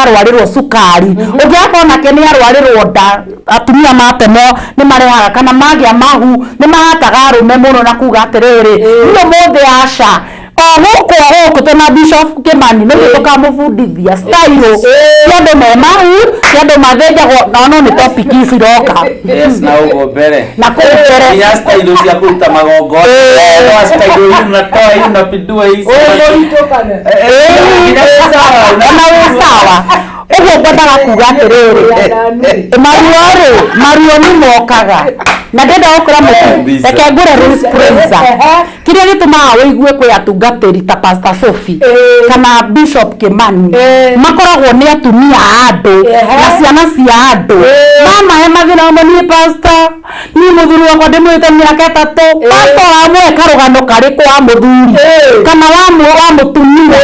arwarĩrwo cukari, ũngĩ agakorwo nake nĩ arwarĩrwo nda. Atumia matemwo nĩ marehaga kana magĩa mahu nĩ mahataga arũme mũno na kuga atĩrĩrĩ, niĩ ũmũthĩ aca o gũkũ o gũkũ twĩna Bishop Kimani nĩguo tũkamũbundithia style cia andũ me mahu, cia andũ mathĩnjagwo, na no nĩ topic ici iroka. Yes, na ũguo mbere. Na kũu mbere. Nginya style cia kũruta magongona. Toa style hii, unatoa hii, unapindua hii. Ũyũ kana? Nginya wĩ sawa, ona wĩ sawa. Ũguo ngwendaga kuga atĩrĩrĩ, maruo rĩ, maruo nĩ mokaga, na ndĩrenda gũkwĩra mũtu Kabisa. reke ngũre Rose Praiser. Kĩrĩa gĩtũmaga wĩigue kwĩ atungatĩri ta Pastor Sophie kana Bishop Kimani makoragwo nĩ atumia a andũ na ciana cia andũ, mamahe mathĩna mamwe. Niĩ pastor, niĩ mũthuri wakwa ndĩmwĩte mĩaka 3. Pastor wamũhe karũgano karĩkũ wa mũthuri kana wa mũtumia?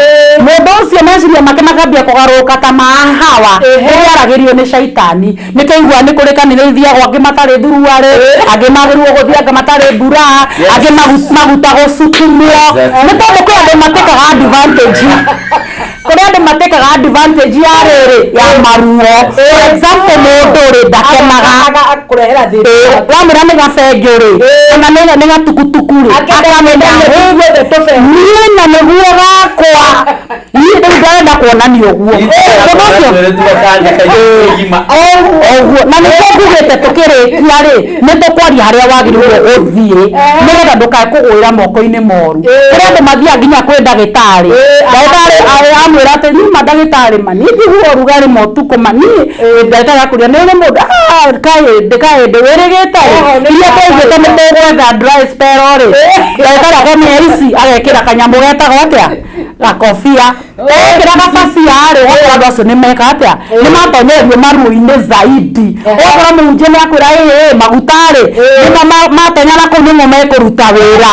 Mũndũ ũcio meciria make makambia kũgarũrũka ta ma Hawa rĩrĩa aragĩrio nĩ caitani. Nĩ tũigua nĩ kũrĩ kanitha ithiagwo angĩ matarĩ thuruarĩ, angĩ magĩrĩirwo gũthiĩ angĩ matarĩ mbura, angĩ maguta gũcukumwo. Nĩ tondũ kwĩ andũ matĩkaga advantage, kũrĩ andũ matĩkaga advantage ya rĩrĩ ya maruo. For example, mũndũ rĩ ndakenaga Akũrehera thĩna. Wamwĩra nĩ gabengĩ rĩ, kana nĩ gatukutuku rĩ, akamenya Ithuothe tũbengĩ. Niĩ na nĩguo gakwa, niĩ rĩu ndarenda kuonania ũguo. Ũndũ ũcio ũguo na nĩkĩo ngugĩte tũkĩrĩkia rĩ, nĩ tũkwaria harĩa wagĩrĩirwo gũthiĩ nĩgetha ndũkae kũgũĩra moko-inĩ moru. Kũrĩ andũ mathiaga nginya kwĩ ndagĩtarĩ, ndagĩtarĩ amwĩra atĩ niĩ ma ndagĩtarĩ ma niĩ njiguaga ũrugarĩ ma ũtukũ ma niĩ ndagĩtarĩ akũria nĩ ũrĩ mũndũ kaĩndĩ kaĩndĩ wĩrĩgĩte rĩ iria twaugĩte nĩ tũgwetha dry spell rĩ, ndagĩtarĩ akamenya ici agekĩra kanyamũ getagwo atĩa, gakobia, ekĩra gabacia rĩ, ũgakora andũ acio nĩ meka atĩa, nĩ matonyererio maruo-inĩ zaidi. Ũgakora mũhunjia nĩ akwĩra ĩ maguta rĩ nĩmo matonya na kũu nĩmo mekũruta wĩra.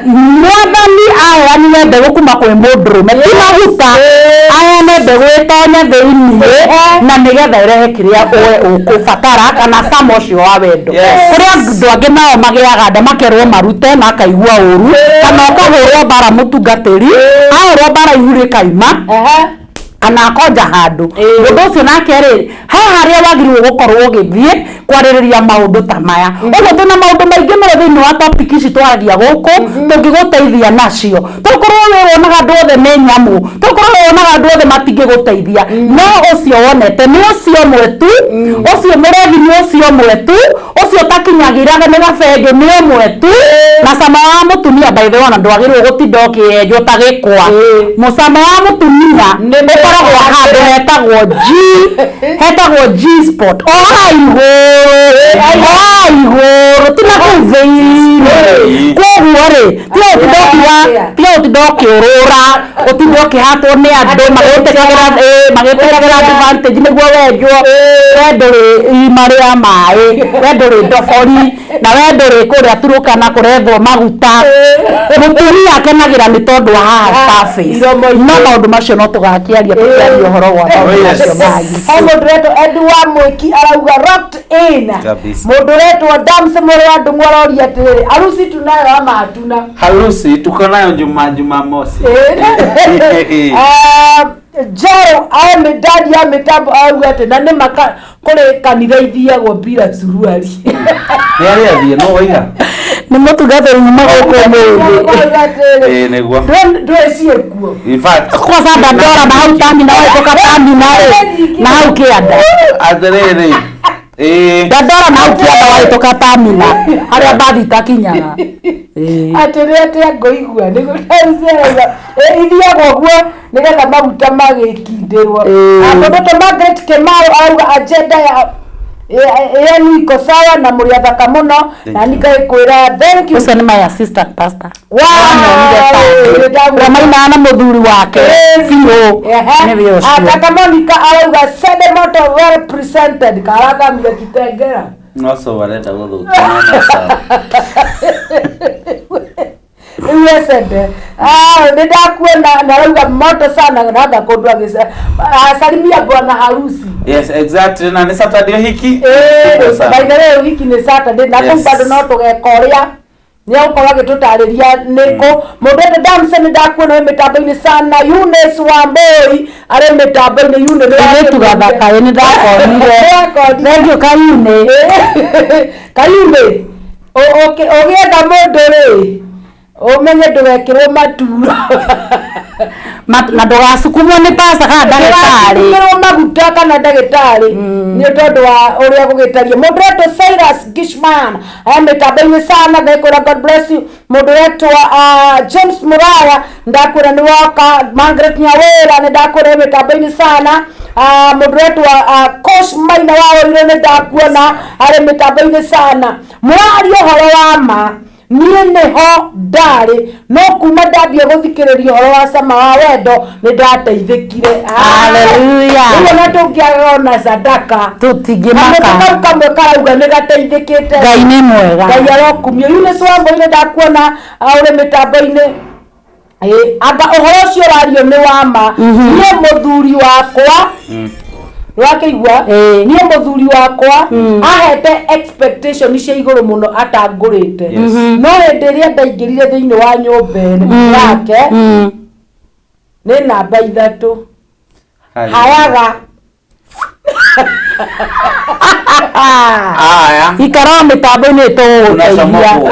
Mwathani aheanire mbegũ kuma kwĩ mũndũrũme, ti maguta, aheane mbegũ ĩtonye thĩiniĩ na nĩgetha ĩrehe kĩrĩa we ũkũbatara kana cama ũcio wa wendo. Kũrĩ andũ angĩ nao magĩaga nda makerwo marute na akaigua ũru, kana ũkahũrwo mbara mũtungatĩri ahũrwo mbara ihu rĩkaima kana akonja handũ. Mũndũ ũcio nake rĩ, he harĩa wagĩrĩirwo gũkorwo ũgĩthiĩ kwarĩrĩria maũndũ ta maya. Ũguo twĩna maũndũ maingĩ mũno thĩinĩ wa topic ici twaragia gũkũ tũngĩgũteithia nacio. Tokorwo we wonaga andũ othe nĩ nyamũ, tokorwo we wonaga andũ othe matingĩgũteithia, no ũcio wonete nĩ ũcio ũmwe tu, ũcio mũrebi nĩ ũcio ũmwe tu, ũcio ũtakinyagĩra nĩ gabengĩ nĩ ũmwe tu. Na cama wa mũtumia, by the way, ona ndwagĩrĩirwo gũtinda ũkĩenjwo ta gĩkwa. Mũcamo wa mũtumia ũkoragwo handũ hetagwo G, hetagwo G spot, o haha igũrũ, o haha igũrũ, ti na kũu thĩinĩ. Koguo rĩ, tiga gũtinda ũkiuga, tiga gũtinda ũkĩũrũra, ũtinde ũkĩhatwo nĩ andũ magĩtĩkagĩra advantage nĩguo wenjwo. We ndũrĩ irima rĩa maĩ, we ndũrĩ ndobori, na we ndũrĩ kũrĩa Turukana kũrethwo maguta. Mũtumia akenagĩra nĩ tondũ wa haha surface. No maũndũ macio no tũgakĩaria tũkĩaria ũhoro wa maũndũ macio mangĩ. He mũndũ ũretwo Edu wa Mwĩki arauga rocked in. Kabisa. Mũndũ ũretwo Dams mũrũ wa Ndung'u aroria atĩrĩrĩ, harusi tunayo ama hatuna? Harusi tuko nayo Jumamosi. Jero ndadi ya mĩtambo arauga atĩ na nĩ maka kũrĩ kanitha ithiagwo bila suruari. Nĩ arĩa athiĩ no waiga. Nĩ mũtungatĩri nyuma gũkũ ũmũthĩ. Ĩĩ nĩguo. Ndũĩ ciĩkuo. In fact, Kwanza Dandora na hau tamina waitũka tamina rĩ, na hau kĩanda. Atĩrĩrĩ. Ĩĩ. Dandora na hau kĩanda waitũka tamina harĩa mbathi itakinyaga. Atĩrĩ atĩa ngũigua nĩguo arauga ithiagwo ũguo nĩgetha maguta magĩkindĩrwo. Mũndũ ta Margaret Kimaro arauga agenda ya yenu iko sawa na mũrĩ athaka mũno, na nikakwĩra thank you. Ũcio nĩ my assistant pastor. Wow, Ũrĩa mainaga na mũthuri wake biũ nĩwe ũcio. Tata Monica arauga sende moto well presented karathamire Kitengera. No so arenda gũthũkia no sawa. Rĩu esende nĩ ndakuona na arauga moto sana na natha kũndũ agĩce salimia bwana harusi. Yes, exactly. Na nĩ Saturday hiki. By the way, wiki nĩ Saturday na kũu Yes. bado no tũgeka ũrĩa nĩ egũkorwo agĩtũtarĩria nĩkũ. Mũndũ wetwo Damson nĩ ndakuona wĩ mĩtambo-inĩ sana. Eunice Wambui arĩ mĩtambo-inĩ. Eunice nĩ Kairĩtu gathaka ĩ nĩ ndakonire. Nĩwakonire. Thank you Kayune. Kayune, ũgĩetha mũndũ rĩ, ũmenye ndũgekĩrwo maturo. Na ndũgacukumwo nĩ pasta kana ndagĩtarĩ. Ndũgekĩrwo maguta kana ndagĩtarĩ nĩ tondũ wa ũrĩa gũgĩtaria. Mũndũ wetwo Cyrus Gishman e mĩtambo-inĩ sana, ngakwĩra God bless you. Mũndũ wetwo James Muraya ndakwĩra nĩ woka. Margaret Nyawĩra nĩ ndakwĩra e mĩtambo-inĩ sana. Mũndũ wetwo Kosh Maina wa Ũirũ nĩ ndakuona arĩ mĩtambo-inĩ sana. Mũraria ũhoro wa ma, niĩ nĩho ndarĩ, no kuma ndambia gũthikĩrĩria ũhoro wa cama wa wendo nĩ ndateithĩkire. Hallelujah. Rĩu ona tũngĩaga ona sadaka, Tũtingĩmaka. kamũtĩ kau kamwe karauga nĩ gateithĩkĩte. Ngai nĩ mwega. Ngai arokumio. Eunice Wambui nĩ ndakuona ũrĩ mĩtambo-inĩ. Ĩ, anga ũhoro ũcio ũrario nĩ wa ma. Niĩ mũthuri wakwa, nĩwakĩigua? Ĩ. Niĩ mũthuri wakwa ahete expectation cia igũrũ mũno atangũrĩte. Yes. No hĩndĩ ĩrĩa ndaingĩrire thĩinĩ wa nyũmba ĩno yake, nĩ namba 3 hayaga. Aya. Ikara mĩtambo-inĩ tũgũgũteithia. Unacomokwo.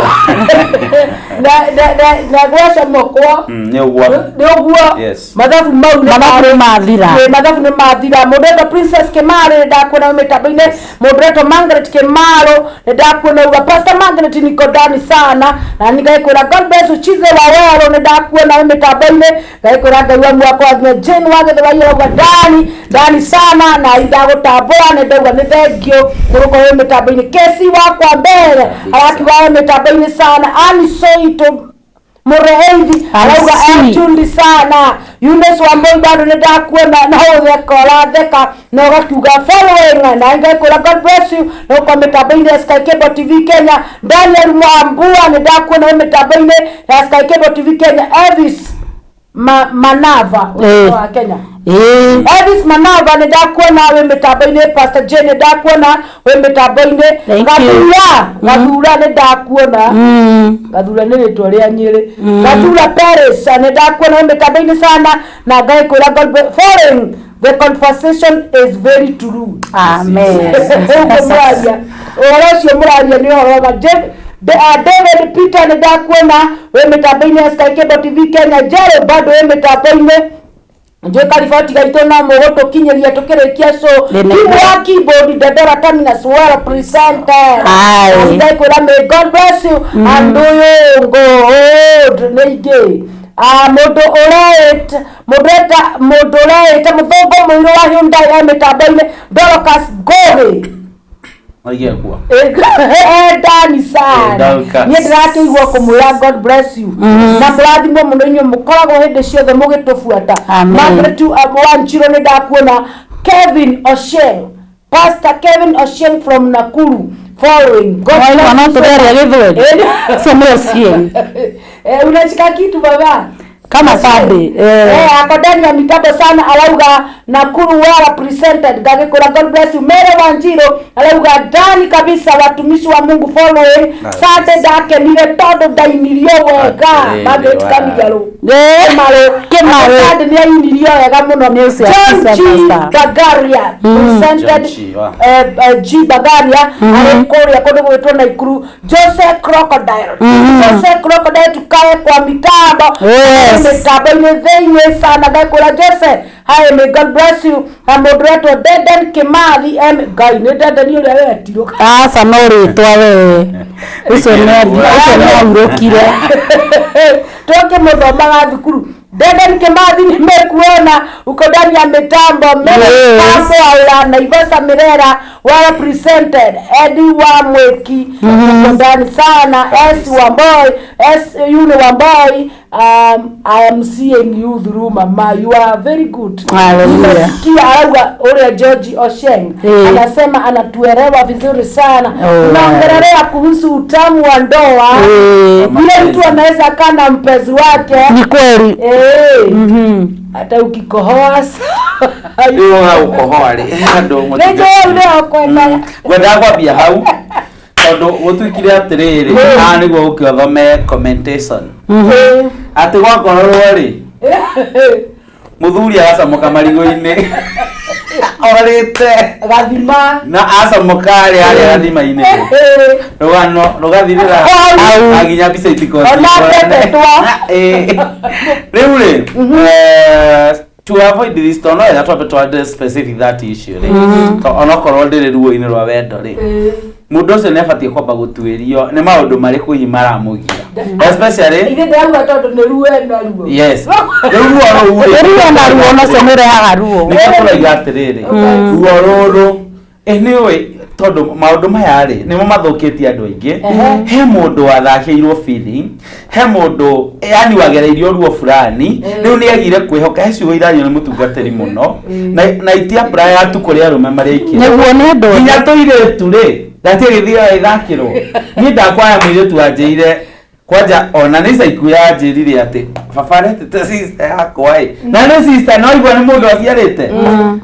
Na gwacomokwo. Nĩ ũguo. Nĩ ũguo. Yes. Mathabu mau nĩ Mathabu nĩ mathira. Ĩ, mathabu nĩ mathira. Mũndũ etwo Princess Kĩmarĩ, nĩ ndakuona mĩtambo-inĩ. Mũndũ etwo Margaret Kĩmarũ, nĩ ndakuona. Uga Pastor Margaret niko ndani sana na nĩngakwĩra God bless you. Chize wa Werũ, nĩ ndakuona mĩtambo-inĩ, ngakwĩra Ngai wa mwakwa. Jane wa Gĩthũrai arauga ndani ndani sana na ndagũtambũra, nĩ ndauga nĩ thengio nĩ gũkorwo wĩ mĩtambo-inĩ. Kesi wakwa mbere arakiuga wĩ mĩtambo-inĩ sana. Ani Soito Mũreithi arauga Ansi. etundi sana. Eunice Wambui, bado nĩ ndakuona na ũtheka ũratheka na ũgakiuga following, na ngakwĩra God bless you na ũkorwo mĩtambo-inĩ ya Sky Cable TV Kenya. Daniel Mwambua, nĩ ndakuona wĩ mĩtambo-inĩ ya Sky Cable TV Kenya. Elvis Manava ũcio wa Kenya. Elvis Manava, nĩ ndakuona wĩ mĩtambo-inĩ. Pastor Jane, nĩ ndakuona wĩ mĩtambo-inĩ. Thank you. Gathura, Gathura, nĩ ndakuona. Gathura nĩ rĩtwa rĩa Nyĩrĩ. Gathura Paris, nĩ ndakuona wĩ mĩtambo-inĩ sana na ngakwĩra God bless. Following the conversation is very true. Amen. Ũguo mũraria, ũhoro ũcio mũraria nĩ ũhoro wa David Peter, nĩ ndakuona wĩ mĩtambo-inĩ ya Sky Cable TV Kenya. Jerry, bado wĩ mĩtambo-inĩ. Njũĩ kariboti gaitũ no mũgũtũkinyĩria tũkĩrĩkia show. Nĩ Timu ya keyboard Dandora Terminus, well presented. Aye. Ndakwĩra may God bless you. Andũ ũyũ ngũd nĩ ingĩ. Ah, mũndũ ũreĩta, mũndũ eta, mũndũ ũreĩta mũthũngũ mũirũ wa Hyundai e mĩtambo-inĩ, Dorcas Ngũgĩ. Oige kuo. Ndani sana. Dorcas. Niĩ ndĩrakĩigua kũmwĩra God bless you na mũrathimwo mũno inyuĩ mũkoragwo hĩndĩ ciothe mũgĩtũbuata. Amen. Margaret Wanjirũ, nĩ ndakuona. Kevin Ochieng, Pastor Kevin Ochieng from Nakuru, following. God Waigua bless no you so tũgeria much. gĩthweri. Ũcio nĩ Ochieng. Unashika kitu baba Kama Sunday. Ako ndani ya mitambo sana, arauga Nakuru well presented, ngagĩkũra God bless you. Mary Wanjiru arauga ndani kabisa, watumishi wa Mungu following. Sunday ndakenire tondũ ndainirio wega. Atĩrĩrĩ, Margaret wa. Kamigarũ. Kĩmarũ. Kĩmarũ. Sunday nĩ ainirio wega mũno. Nĩ ũcio John G akĩcemba. Bagaria presented. John G, wa. G Bagaria arĩ kũrĩa kũndũ gwĩtwo Naikuru. Jose Crocodile, Jose Crocodile, tukae kwa mitambo. Mĩtambo-inĩ thĩinĩ sana, ngakwĩra Jose hi, may God bless you. Na mũndũ wetwo Deden Kimathi M, Ngai, nĩ Deden ũrĩa wetirwo? Aca, no rĩtwa we ũcio ũcio nĩ aurũkire. Twakĩmũthomaga thukuru. Deden Kimathi, nimekuona uko ndani ya mitambo. Mitambo aura Naivasha Mirera, well presented. Eddie wa Mweki, uko ndani sana. S Wamboi, S Yune Wamboi, I am seeing you through mama, you are very good. Hallelujah. Nimesikia arauga ũrĩa George Osheng anasema anatuelewa vizuri sana. Tunaongelelea kuhusu utamu wa ndoa, vile mtu anaweza kaa na mpenzi wake. Ni kweli. Hata ukikohoa. Rĩu ha gũkohoa rĩ, andũ Nĩnjũĩ ũrĩa ũkwendaga. Ngwendaga kwambia hau tondũ gũtuĩkire atĩrĩrĩ, haha nĩguo ũke ũthome commentation atĩ gwakororwo rĩ, mũthuri agacomoka marigũ-inĩ orĩte. Gathima. Na acomoka rĩ, harĩa gathima-inĩ rĩ, rũgano rũgathirĩra Hau. na nginya mbica itikorwo Ona cikorane. ndetetwo. Rĩu rĩ, to avoid this, to no wega twambe twa address specific that issue rĩ, to onokorwo ndĩrĩ ruo-inĩ rwa wendo rĩ, mũndũ ũcio nĩ abatiĩ kwamba gũtuĩrio nĩ maũndũ marĩkũ hihi maramũgia, especially Ithe ndĩrauga tondũ nĩ ruo naruo. Yes, rĩu ruo rũu rĩ, Ruo na ruo nocio nĩ ũrehaga ruo. Nĩkĩo tũrauga atĩrĩrĩ, ruo rũrũ nĩ ũĩ tondũ maũndũ maya rĩ, nĩmo mathũkĩtie andũ aingĩ. He mũndũ wathakĩirwo feeling, he mũndũ yani wagereirio ruo fulani, rĩu nĩ agire kwĩhoka. He ciugo irario nĩ mũtungatĩri mũno na itiapply tu kũrĩ arũme marĩa aikĩra Nĩguo nĩ andũ. Nginya tũirĩtu rĩ, gatirĩ gĩthiaga ithakĩrwo. Niĩ ndakwaya mũirĩtu wanjĩire Kwanja ona nĩ ica ikuhĩ anjĩrire atĩ baba aretete sister yakwa ĩ na nĩ sister no igua nĩ mũndũ aciarĩte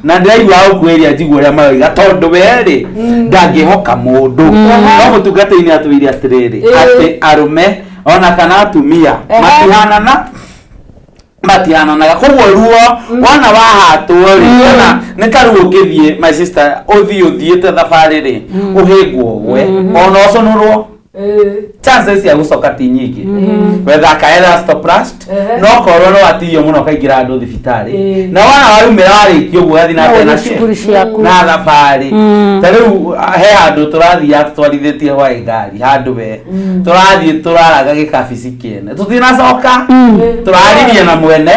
na ndĩraigua gũkuhĩrĩria njigua ũrĩa maroiga tondũ we rĩ ndangĩhoka mũndũ no mũtungatĩri nĩ atwĩire atĩrĩrĩ atĩ arũme ona kana atumia matihanana matihananaga koguo ruo wona wahatwo rĩ kana nĩ ta ruo ũngĩthiĩ my sister ũthiĩ ũthiĩte thabarĩ rĩ ũhĩngwo ũgwe ona ũcũnũrwo chances cia gũcoka ti nyingĩ wetha elastoplast no korwo no watihio mũno ũkaingĩra andũ thibitarĩ na wona waumĩra warĩkia ũguo ũgathiĩ na mbere No na ũthiĩ shughuli ciaku. na thabarĩ ta rĩu he handũ tũrathiaga tũtwarithĩtie hwaĩ ngari handũ we tũrathiĩ tũraraga gĩkabici kĩene tũtinacoka tũraririe na mwene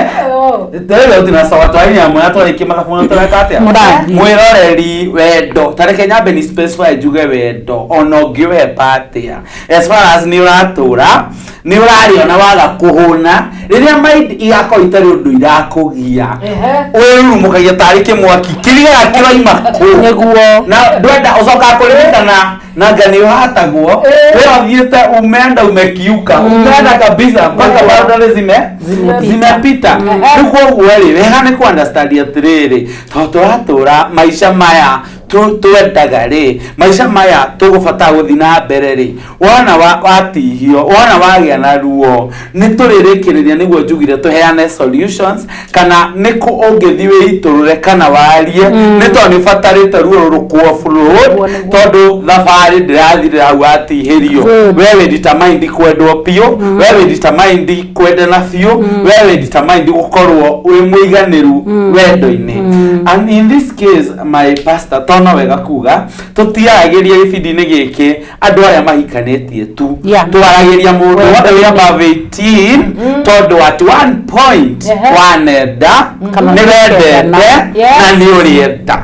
rĩu tũtinacoka tũraririe na mwene twarĩkia mathabu na tũreka atĩa Mũrathiĩ. mwĩroreri wendo ta reke nyambe ni specify njuge wendo ona ũngĩũhepa atĩa as far as nĩ ũratũra nĩ ũrarĩa na waga kũhũna rĩrĩa mind igakorwo itarĩ ũndũ irakũgia wĩrurumũkagia tarĩ kĩmwaki kĩrigaga kĩroima kũ Nĩguo. na ndwenda ũcokaga kũririkana na nga nĩ ũhatagwo we ũthiĩte umeenda umekiuka umeenda kabisa mpaka boundary zimepita rĩu koguo rĩ wega nĩ kũ understand atĩrĩrĩ tondũ tũratũra maica maya twendaga rĩ maica maya tũgũbatara gũthiĩ na mbere rĩ wona watihio wona wagĩa na ruo nĩ tũrĩrĩkĩrĩria nĩguo njugire tũheane solutions kana nĩ kũ ũngĩthiĩ wĩitũrũre kana warie nĩ tondũ nĩ ũbatarĩte ruo rũkũ offload Nĩguo, nĩguo. tondũ thabarĩ ndĩrathirĩra hau watihĩrio Good. we wĩ determined kwendwo biũ we wĩ determined kwendana biũ we wĩ determined gũkorwo wĩ mũiganĩru wendo-inĩ. And in this case, my pastor, tono wega kuga tũtiaragĩria gĩbindi-inĩ gĩkĩ andũ arĩa mahikanĩtie tu. Twaragĩria mũndũ wothe wĩ above 18 tondũ at one point wanenda Kana nĩ wendete nĩũrendana. na nĩ ũrĩenda.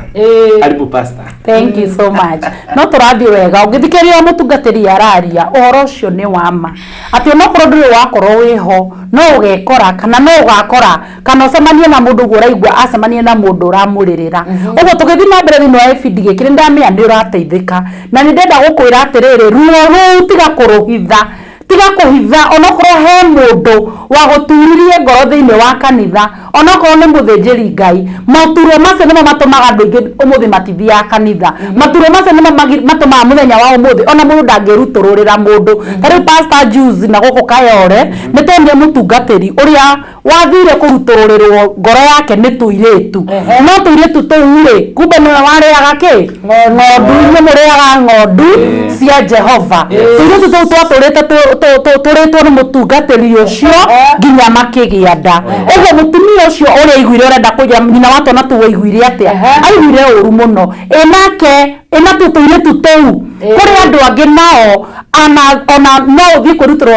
Karibu, pastor. Thank you so much. No tũrathiĩ wega ũngĩthikĩrĩria mũtungatĩri araria ũhoro ũcio nĩ wa ma atĩ onokorwo ndũrĩ wakorwo wĩho no ũgekora kana no ũgakora kana ũcemanie na mũndũ ũguo ũraigua acemanie na mũndũ ũramũrĩrĩra ũguo. Tũgĩthiĩ na mbere thĩinĩ wa gĩbindi gĩkĩ nĩ ndamenya nĩ ũrateithĩka na nĩ ndenda gũkwĩra atĩrĩrĩ, ruo rũu tiga kũrũhitha, tiga kũhitha onokorwo he mũndũ wagũturirie ngoro thĩinĩ wa kanitha, onokorwo nĩ mũthĩnjĩri Ngai. Maturwo macio nĩmo matũmaga andũ aingĩ ũmũthĩ matithiaga kanitha. Maturwo macio nĩmo matũmaga mũthenya wa ũmũthĩ ona mũndũ ndangĩrutũrũrĩra mũndũ. Ta rĩu Pastor Juice na gũkũ Kayore nĩ tuonire mũtungatĩri ũrĩa wathire kũrutũrũrĩrwo ngoro yake nĩ tũirĩtu, no tũirĩtu tũu rĩ kumbe nĩwe warĩaga kĩ ng'ondu. Inyuĩ mũrĩaga ng'ondu cia Jehova. Tũirĩtu tũu twatũrĩte tũrĩtwo nĩ mũtungatĩri ũcio nginya makĩgĩa nda. Ũguo mũtumia ũcio ũrĩa aiguire ũrenda kũgĩa nyina wa twana tũu aiguire atĩa? Aiguire ũru mũno. Ĩ nake ĩ natuo tũirĩtu tũu kũrĩ andũ angĩ nao ana ona no ũthiĩ kwĩrutĩra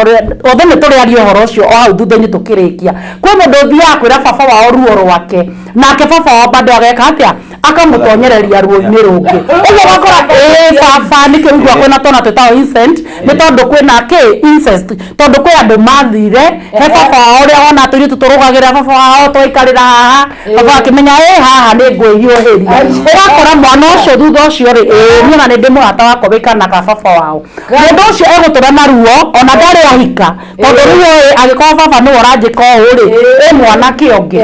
othe nĩ tũrĩaria ũhoro ũcio o hau thutha-inĩ tũkĩrĩkia. Kwĩ mũndũ ũthiaga kwĩra baba wao ruo rwake nake baba wao bado ageka atĩa? Akamũtonyereria ruo-inĩ rũngĩ. Ũguo ũgakora ĩ baba nĩkĩo ũigua kwĩna twana twĩtagwo incest, nĩ tondũ kwĩna kĩ incest, tondũ kwĩ andũ mathire he baba wao ũrĩa wona tũirĩtu tũrũgagĩrĩra baba wao twaikarĩra haha baba akĩmenya ĩ haha nĩ ngwĩhiũhĩria. Ũgakora mwana ũcio thutha ũcio rĩ ĩ niĩ ona nĩ ndĩ mũrata wakwa wĩ kana ka baba wao mũndũ ũcio egũtũra na ruo ona ndarĩ ahika tondũ rĩu ĩ angĩkorwo baba nĩwe ũranjĩka ũũ rĩ ĩ mwanake ũngĩ.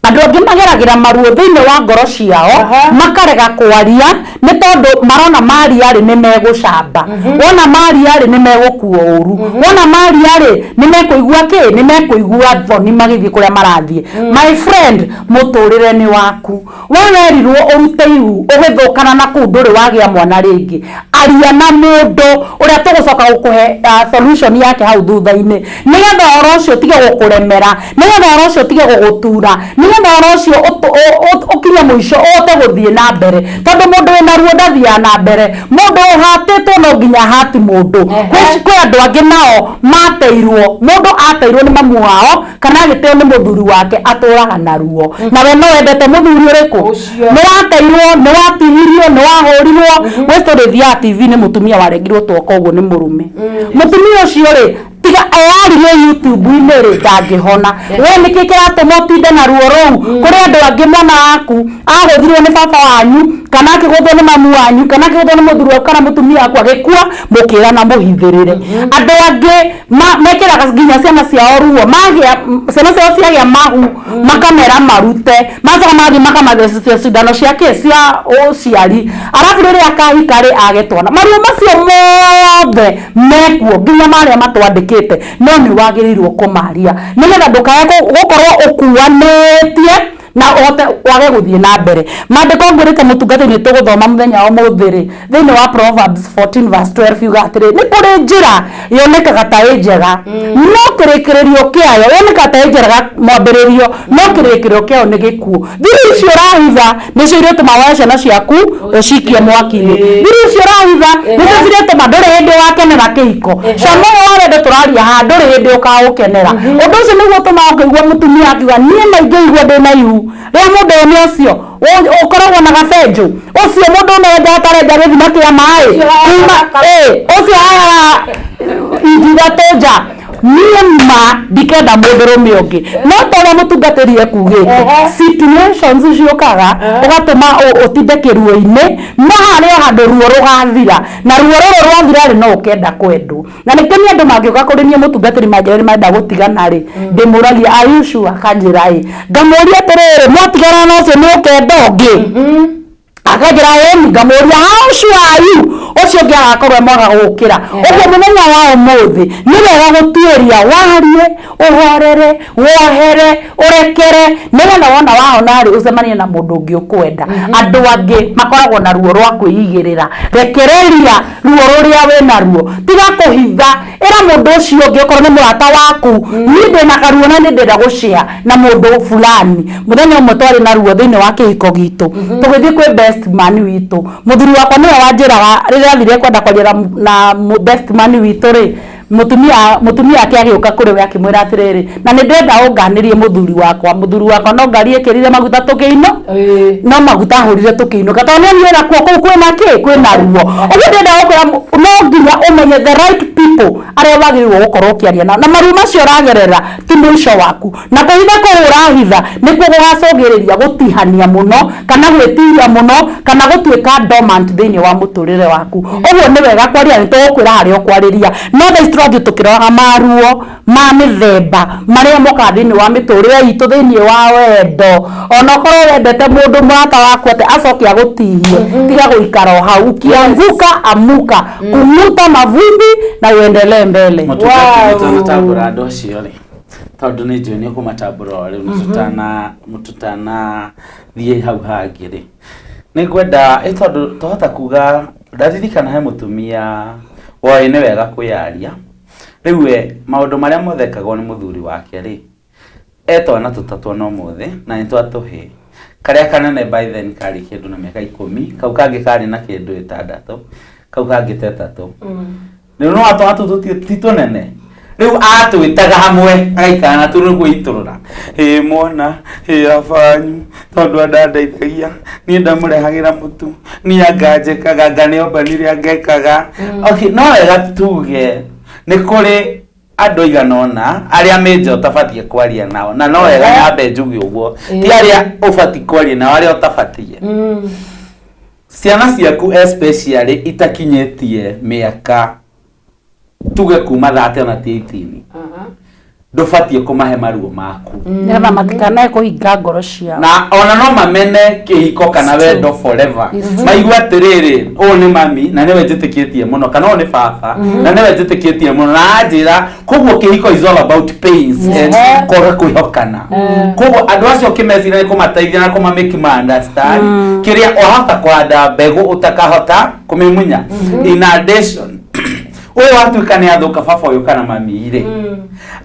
Andũ angĩ mageragĩra maruo thĩinĩ wa ngoro ciao makarega kwaria nĩ tondũ marona maria rĩ nĩ megũcamba, wona maria rĩ nĩ megũkuo ũru, wona maria rĩ nĩ mekũigua kĩ nĩ mekũigua thoni magĩthiĩ kũrĩa marathiĩ. My friend, mũtũrĩre nĩ waku. We werirwo ũrute ihu ũgĩthũkana na kũu ndũrĩ wagĩa mwana rĩngĩ. Aria na mũndũ ũrĩa tũgũcoka gũkũhe solution yake hau thutha-inĩ nĩgetha ũhoro ũcio ũtige gũkũremera, nĩgetha ũhoro ũcio ũtige gũgũtura, nĩgetha ũhoro ũcio ũkinye mũico ũhote gũthiĩ na mbere tondũ mũndũ wĩna ruo ndathiaga na mbere. Mũndũ ũhatĩtwo no nginya ahati mũndũ. Kwĩ andũ angĩ nao mateirwo, mũndũ ateirwo nĩ mamu wao kana agĩteo nĩ mũthuri wake atũraga na ruo. Na we no wendete mũthuri ũrĩkũ? Nĩ wateirwo, nĩ watihirio, nĩ wahũrirwo. Gwĩ story thiaga TV nĩ mũtumia warengirwo twoko ũguo nĩ mũrũme. Mũtumia ũcio rĩ Tiga eyaririe YouTube-inĩ rĩ, ndangĩhona. We nĩkĩ kĩratũma ũtinde na ruo rũu? Kũrĩ andũ angĩ, mwana waku agũthirwo nĩ baba wanyu, kana akĩgũthwo nĩ mamu wanyu, kana akĩgũthwo nĩ mũthuri waku kana mũtumia waku agĩkua, mũkĩrana mũhithĩrĩre. Andũ angĩ mekĩraga nginya ciana ciao ruo, magĩa ciana ciao ciagĩa mahu makamera marute, macoka magathiĩ makamathecia cindano cia kĩ cia ũciari, arabu rĩrĩa akahika rĩ, age twana. Maruo macio mothe mekuo, nginya marĩa matwandĩkĩte, no nĩ wagĩrĩirwo kũmaria nĩgetha ndũkae gũkorwo ũkuanĩtie na ũhote wage gũthiĩ na mbere. Maandĩko ngwĩrĩte mũtungatĩri nĩ tũgũthoma mũthenya wa ũmũthĩ rĩ, thĩinĩ wa Proverbs 14 verse 12 yuga atĩrĩ, nĩ kũrĩ njĩra yonekaga ta ĩ njega, no kĩrĩkĩrĩrio kĩayo, yonekaga ta ĩ njega mwambĩrĩrio, no kĩrĩkĩrĩro kĩayo nĩ gĩkuũ. Thiri icio ũrahitha nĩcio irĩtũma woe ciana ciaku ũcikie mwaki-inĩ. Thiri icio ũrahitha nĩcio cirĩtũma ndũrĩ hĩndĩ ũgakenera kĩhiko. Cama ũyũ wa wendo tũraria haha, ndũrĩ hĩndĩ ũkaũkenera. Ũndũ ũcio nĩguo ũtũmaga ũkĩigua mũtumia akiuga, niĩ ma ingĩigua ndĩna ihu rĩa mũndũ ũyũ, nĩ ũcio ũkoragwo na gabenjũ, ũcio mũndũ ũmwe wenjaga tarenja gĩthima kĩa maĩ kuma ũcio hayaga inji ithatũ nja, niĩ ma ndikenda mũndũrũme ũngĩ. No ta ũrĩa mũtungatĩri ekugĩte, situations ciũkaga ũgatũma ũtinde kĩruo-inĩ, no harĩ o handũ ruo rũgathira, na ruo rũrũ rwathira rĩ, no ũkenda kwendwo. Na nĩkĩo niĩ andũ mangĩũka kũrĩ niĩ mũtungatĩri manjĩre nĩ marenda gũtigana rĩ, ndĩmũragia, "Are you sure?" Akanjĩra ĩ. Ngamũria atĩrĩrĩ, mwatigana na ũcio nĩ ũkenda ũngĩ? Akanjĩra ĩni. Ngamũria, "How sure are you ũcio ũngĩ agakorwo e mwega gũgũkĩra?" Ũguo mũthenya wa ũmũthĩ nĩ wega gũtuĩria, warie, ũhorere, wohere, ũrekere, nĩgetha wona wahona rĩ, ũcemanie na mũndũ ũngĩ ũkwenda. Andũ angĩ makoragwo na ruo rwa kwĩigĩrĩra. Rekereria ruo rũrĩa wĩna ruo, tiga kũhitha. Ĩra mũndũ ũcio ũngĩ, okorwo nĩ mũrata waku, niĩ ndĩna karuo na nĩ ndĩrenda gũshare na mũndũ fulani. Mũthenya ũmwe twarĩ na ruo thĩinĩ wa kĩhiko gitũ, tũgĩthiĩ kwĩ best man witũ. Mũthuri wakwa nĩwe wanjĩraga rĩrĩa athire kwenda kwaria na best man witũ rĩ, mũtumia ake agĩũka kũrĩ we akĩmwĩra atĩrĩrĩ, na nĩ ndĩrenda ũnganĩrie mũthuri wakwa. Mũthuri wakwa no ngari ĩkĩrire maguta tũkĩino, no maguta ahũrire tũkĩinũka, tondũ nĩ onire nakuo kũu kwĩna kĩ, kwĩna ruo. Ũguo ndĩrenda gũkwĩra, no nginya ũmenye the right people arĩa wagĩrĩirwo gũkorwo ũkĩaria nao, na maruo macio ũragerera ti mũico waku, na kũhitha kũu ũrahitha nĩkuo gũgacũngĩrĩria gũtihania mũno, kana gwĩtiria mũno, kana gũtuĩka dormant thĩinĩ wa mũtũrĩre waku. Ũguo nĩ wega kwaria, nĩ tũgũkwĩra harĩa ũkwarĩria. No thaa ici tũrathiĩ tũkĩroraga maruo ma mĩthemba marĩa mokaga thĩinĩ wa mĩtũrĩre itũ thĩinĩ wa wendo. Ona ũkorwo wendete mũndũ mũrata waku atĩ acoke agũtihie, tiga gũikara o hau. Ukianguka, amuka, kung'uta mavumbi na uendelee mbele. Mũtungati, tũtanatambũra andũ acio rĩ, tondũ nĩ njũĩ nĩ ũkũmatambũra o rĩu, na tũtanathiĩ hau hangĩ rĩ, nĩ ngwenda ĩ tondũ twahota kuga, ndaririkana he mũtumia woĩ nĩ wega kwĩyaria. Rĩu we maũndũ marĩa mothe ekagwo nĩ mũthuri wake rĩ, e twana tũtatũ ona ũmũthĩ, na nĩ twatũhĩ. Karĩa kanene by then karĩ kĩndũ na mĩaka 10, kau kangĩ karĩ na kĩndũ 6, kau kangĩ ta 3. Rĩu no twana tũu ti tũnene, rĩu atwĩtaga hamwe agaikara na tũrĩ gwĩitũrũra, hĩ mwana, hĩ abanyu, tondũ andandeithagia niĩ, ndamũrehagĩra mũtu, niĩ anganjĩkaga, anga nĩ ombanire angekaga. Okay, no wega tuge nĩ kũrĩ andũ aigana ũna arĩa mĩnja ũtabatiĩ kwaria nao, na no wega nyambe njuge ũguo, ti arĩa ũbatiĩ kwaria nao, arĩa ũtabatiĩ. Ciana ciaku especially itakinyĩtie mĩaka tuge kuma 30 ona ti 18, ndũbatiĩ kũmahe maruo maku. Nĩgetha matikanae kũhinga ngoro ciao. Na ona no mamene kĩhiko kana wendo forever, maigua atĩrĩrĩ, ũyũ nĩ mami na nĩwe njĩtĩkĩtie mũno, kana ũyũ nĩ baba na nĩwe njĩtĩkĩtie mũno na anjĩra. Koguo kĩhiko is all about pains and kwaga kwĩhokana. Koguo andũ acio ũkĩmeciria nĩ kũmateithia na kũma make ma understand kĩrĩa wahota kũhanda mbegũ ũtakahota kũmĩmunya. In addition, ũyũ watuĩka nĩ athũka, baba ũyũ kana mami rĩ,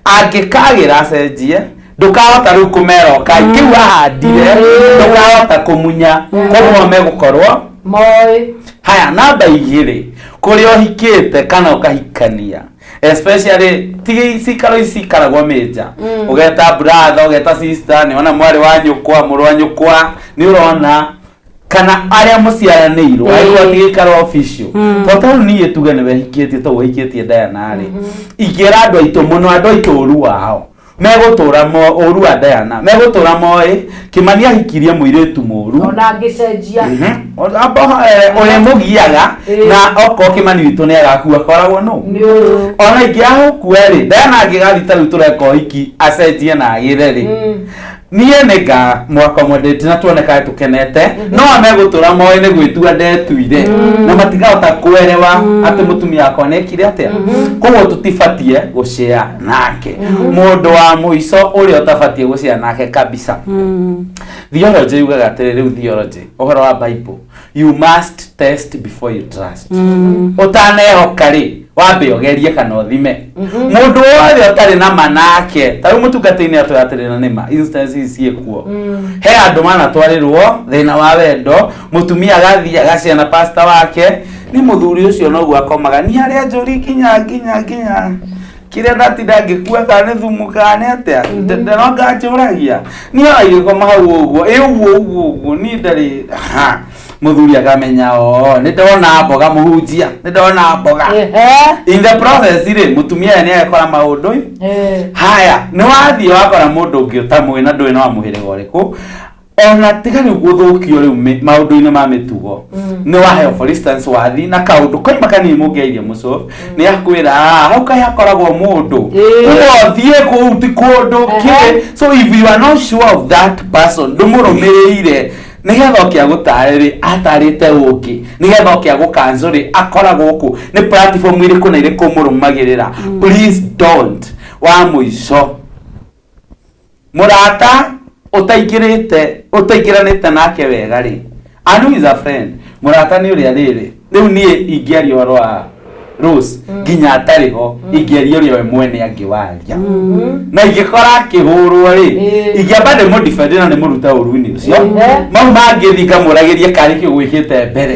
angĩkagĩra acenjie, ndũkahota rĩu kũmera ũkai kĩu ahandire, ndũkahota kũmunya, koguo megũkorwo moĩ. Haya, namba 2, kũrĩa ũhikĩte kana ũkahikania, especially ti cikaro ici cikaragwo mĩnja, ũgeta brother, ũgeta sister, nĩ ona mwarĩ wa nyũkwa, mũrũ wa nyũkwa, nĩ ũrona Kana arĩa mũciaranĩirwo angĩkorwo ti gĩikaro official, tondũ ta rĩu niĩ tuge nĩ wehikĩtie, to wĩhikĩtie Diana rĩ, ingĩra andũ aitũ mũno, andũ aitũ ũru wao megũtũra mo ũru wa Diana megũtũra moĩ Kĩmani ahikirie mũirĩtu mũru. Ona angĩcenjia. Ũrĩa mũgiaga na okorwo Kĩmani witũ nĩ agakua akoragwo nũ Nĩ ũyũ. Ona ingĩaga gũkua rĩ, Diana angĩgathiĩ ta rĩu tũreka ũhiki acenjie na agĩre rĩ, niĩ nĩ nga mwaccommodate na tuonekae tũkenete, no amegũtũra moĩ nĩ gwĩtua ndetuire na matikahota kwerewa atĩ mũtumia wakwa nĩekire atĩa. Koguo tũtibatie gũcea nake. Mũndũ wa mũico ũrĩa ũtabatie gũcea nake kabisa, theology yugaga atĩrĩ, rĩu theology ũhoro wa Bible, you must test before you trust. Ũtanehoka rĩ, wambe ũgerie kana ũthime. Mũndũ wothe ũtarĩ na ma nake, ta rĩu mũtungatĩ-inĩ atwĩra atĩrĩ, na nĩma instances ciĩkuo, he andũ manatwarĩrwo thĩna wa wendo, mũtumia agathiĩ agacea na pastor wake, nĩ mũthuri ũcio noguo akomaga ni harĩa njũri nginya nginya nginya kĩrĩa ndatinda ngĩkua kana nĩ thumu kana nĩ atĩa no nganjũragia niĩ ona igĩkoma hau ũguo ĩ ũguo ũguo ũguo niĩ ndarĩ ha. Mũthuri akamenya o nĩ ndona mboga, mũhunjia nĩ ndona mboga. In the process rĩ, mũtumia we nĩ agekora maũndũ. Haya, nĩ wathiĩ wakora mũndũ ũngĩ ũtamũĩ na ndũĩ na wa mũhĩrĩga ũrĩkũ, ona tiga rĩu gũthũkio rĩu maũndũ-inĩ ma mĩtugo, nĩ waheo for instance wathi na kaũndũ koima kanini mũngĩairie mũco nĩ akwĩra, "Ah, hau kaĩ hakoragwo mũndũ ũguo thiĩ kũu ti kũndũ kĩ." So if you are not sure of that person, ndũmũrũmĩrĩire nĩgetha oke agũtare rĩ, atarĩte ũngĩ nĩgetha oke agũkanzũ rĩ, akoragwo kũ nĩ platform irĩkũ na irĩkũ mũrũmagĩrĩra? Please don't. Wa mũico, mũrata ũtaingĩrĩte ũtaingĩranĩte nake wega rĩ, and who is a friend? Mũrata nĩ ũrĩa rĩrĩ, rĩu niĩ ingĩaria ũhoro wa Rose nginya atarĩ ho, ingĩaria ũrĩa we mwene angĩwaria na ingĩkora akĩhũrwo rĩ, ingĩamba ndĩmũdefend na ndĩmũrute ũru-inĩ ũcio. Mau mangĩthiĩ ngamũragĩrie karĩ kĩ gwĩkĩte mbere.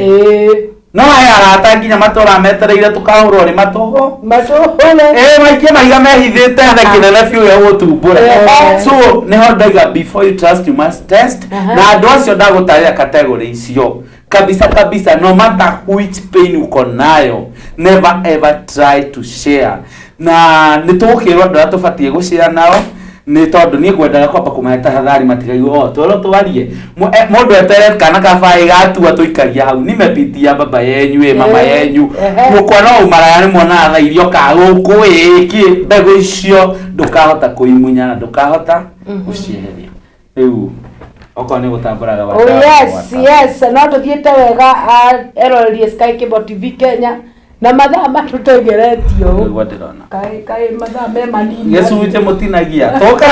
No aya arata nginya matũra metereire tũkahũrwo nĩ matũhũ. Matũhũre. Ĩ maikie mahiga mehithĩte na kĩnene biũ gĩa gũtumbũra. So nĩho ndaiga, before you trust you must test. Na andũ acio ndagũtarĩra category icio kabisa kabisa, no matter which pain uko nayo, never ever try to share. Na nĩ tũgũkĩrwo andũ arĩa tũbatiĩ gũshare nao, nĩ tondũ niĩ ngwendaga kwamba kũmahe tahadhari matigaigue o twĩrwo twarie. Mũndũ etere kana kabaĩ gatua tũikaria hau, nimepitia baba yenyu ĩ mama yenyu mũkwa no ũmaraya nĩ mwonaga tha irio ka gũkũ ĩ kĩ mbegũ icio ndũkahota kũimunya na ndũkahota gũcieheria. Rĩu okorwo nĩ gũtambũraga. Oh yes, no tũthiĩte wega, erorerie Sky Cable TV Kenya na mathaa matũtengeretio ũũ. Nĩguo ndĩrona. Kaĩ kaĩ mathaa me manini. Gĩcunjĩ mũtinagia tũka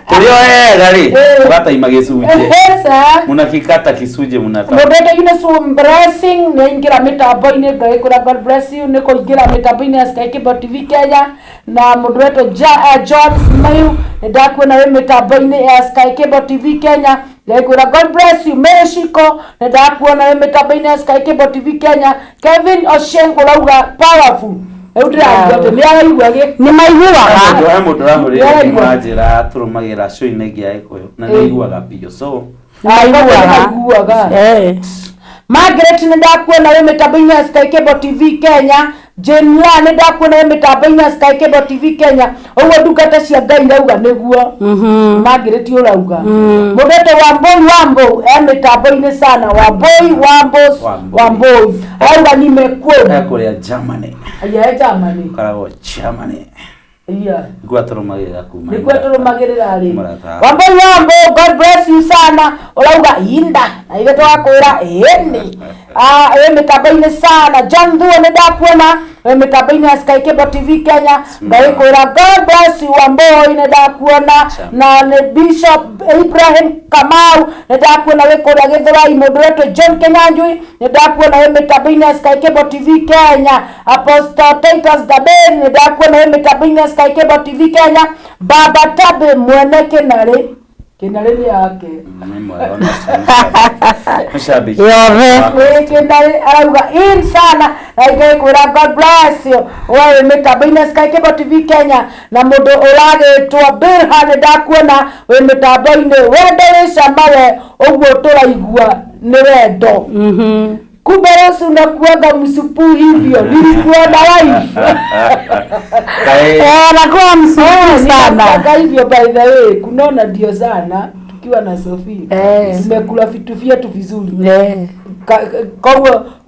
tũrĩ o ega rĩ, ũgataima gĩcunjĩ. Sir. Munakikata kicunjĩ munata. Mũndũ wetwo Eunice Blessing nĩ aingĩra mĩtambo-inĩ, ngagĩkwĩra God bless you nĩ kũingĩra mĩtambo-inĩ ya Sky Cable TV Kenya. Na mũndũ wetwo John Smail, nĩ ndakuona wĩ mĩtambo-inĩ ya Sky Cable TV Kenya, ngagĩkwĩra God bless you. Mary Shiko, nĩ ndakuona wĩ mĩtambo-inĩ ya Sky Cable TV Kenya. Kevin Ochieng ũrauga powerful. Rĩu ndĩraigua atĩ nĩ araigua gĩ Nĩ maiguaga. He mũndũ ũrahũrĩire Nĩaraigua. thimũ anjĩra tũrũmagĩra show-inĩ ĩngĩ ya Gĩkũyũ na nĩ aiguaga biũ, so Maiguaga. Maiguaga. Margaret, nĩ ndakuona wĩ mĩtambo-inĩ ya Sky Cable TV Kenya. Jane La, nĩ ndakuona wĩ mĩtambo-inĩ ya Sky Cable TV Kenya. Ũguo ndungata cia Ngai irauga nĩguo. Margaret ũrauga. Mũndũ wetwo Wambui Wambo e mĩtambo-inĩ sana. Wambui Wambo. Wambui. Wambui arauga nimekuona. Ekũrĩa Germany. Aya e Germany. Koragwo Germany. Iya. Nĩkuo atũrũmagĩrĩra kuma. Nĩkuo tũrũmagĩrĩra rĩ. Mũrata. Wambui Wambo, God bless you sana. Ũrauga inda na ithe tũgakwĩra ĩni. Ah, wĩ mĩtambo-inĩ sana. John Thuo, nĩ ndakuona wĩ mĩtambo-inĩ ya Sky Cable TV Kenya, ngagĩkwĩra God bless you. Wambui, nĩ ndakuona. Na nĩ Bishop Ibrahim Kamau, nĩ ndakuona wĩ kũrĩa Gĩthũrai. Mũndũ wetwo John Kenyanjui, nĩ ndakuona wĩ mĩtambo-inĩ ya Sky Cable TV Kenya. Apostle Titus Daberi, nĩ ndakuona wĩ mĩtambo-inĩ ya Sky Cable TV Kenya. Baba Tabe mwene Kĩnarĩ, Kĩnarĩ nĩ yake. Nĩ mwega, ona mũcambĩki. Yothe. Ĩ, Kĩnarĩ arauga in sana na ingĩkwĩra God bless you we wĩ mĩtambo-inĩ ya Sky Cable TV Kenya. Na mũndũ ũragĩtwo Bilha, nĩ ndakuona wĩ mĩtambo-inĩ. Wendo wĩ cama we ũguo tũraigua. Nĩ wendo. Kumbe Yesu nakuaga msupu hivyo, nilikuona live. Kaĩ Eh, anakuwa msupu sana. Ninakuaga hivyo. By the way, kunona ndio sana tukiwa na Sophie. Tumekula vitu vyetu vizuri.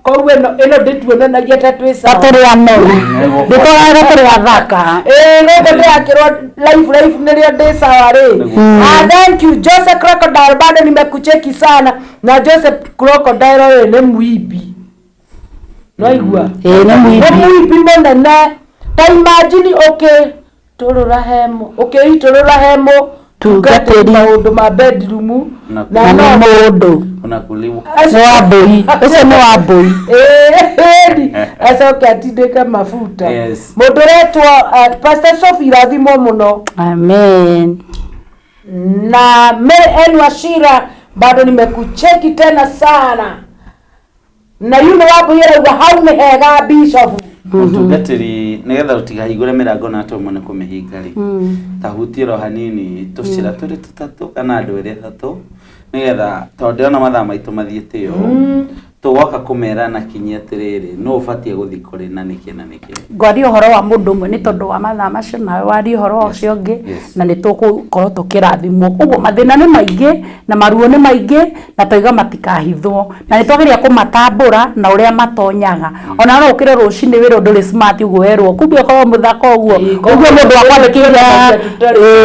Koguo ĩno ndĩtuonanagia ta twĩ sawa. Tũrĩ anoru, ndĩtũraga tũrĩ athaka. Ĩĩ, gũkũ ndĩrakĩrwo live live nĩrĩo ndĩ sawa rĩ. Ah, thank you Jose Crocodile, bado nimekucheki sana. Na Jose Crocodile ũyũ nĩ mũimbi, nwaigua? Ĩĩ, nĩ mũimbi. Nĩ mũimbi mũnene. Ta imagine ũkĩtũrũra hemo, ũkĩitũrũra hemo Tungatĩri. Maũndũ ma bedroom. Na Na nĩ mũndũ unakuliwa. Nĩ wa mbũi ũcio, nĩ wa mbũi. Ĩĩ, acoke atindĩke mabuta. Mũndũ ũretwo Pastor Sophie, rathimwo mũno. Amen. Na Mary Ann Wachira, bado nimekucheki tena sana. Na yu nĩ wambũi arauga hau nĩ hega, Bishop. Mũtungatĩri, nĩgetha ũtigahingũre mĩrango na atũ amwe nĩ kũmĩhinga rĩ, tahutie ro hanini tũcĩra tũrĩ tũtatũ kana andũ erĩ atatũ, nĩgetha tondũ ndĩrona mathaa maitũ mathiĩte ũũ, tũgoka kũmera na kinyi atĩrĩrĩ, nũ ũbatiĩ gũthiĩ kũrĩ na nĩkĩ na nĩkĩ. Ngwaria ũhoro wa mũndũ ũmwe nĩ tondũ wa mathaa macio, nawe warie ũhoro wa ũcio ũngĩ. Na nĩ tũgũkorwo tũkĩrathimwo. Ũguo mathĩna nĩ maingĩ na maruo nĩ maingĩ, na twaiga matikahithwo, na nĩ twagĩrĩire kũmatambũra na ũrĩa matonyaga. Ona no ũkĩre rũcinĩ wĩrwo ndũrĩ smart, ũguo werwo kumbe ũkorwo mũthaka ũguo, ũguo mũndũ wakwandĩkĩire,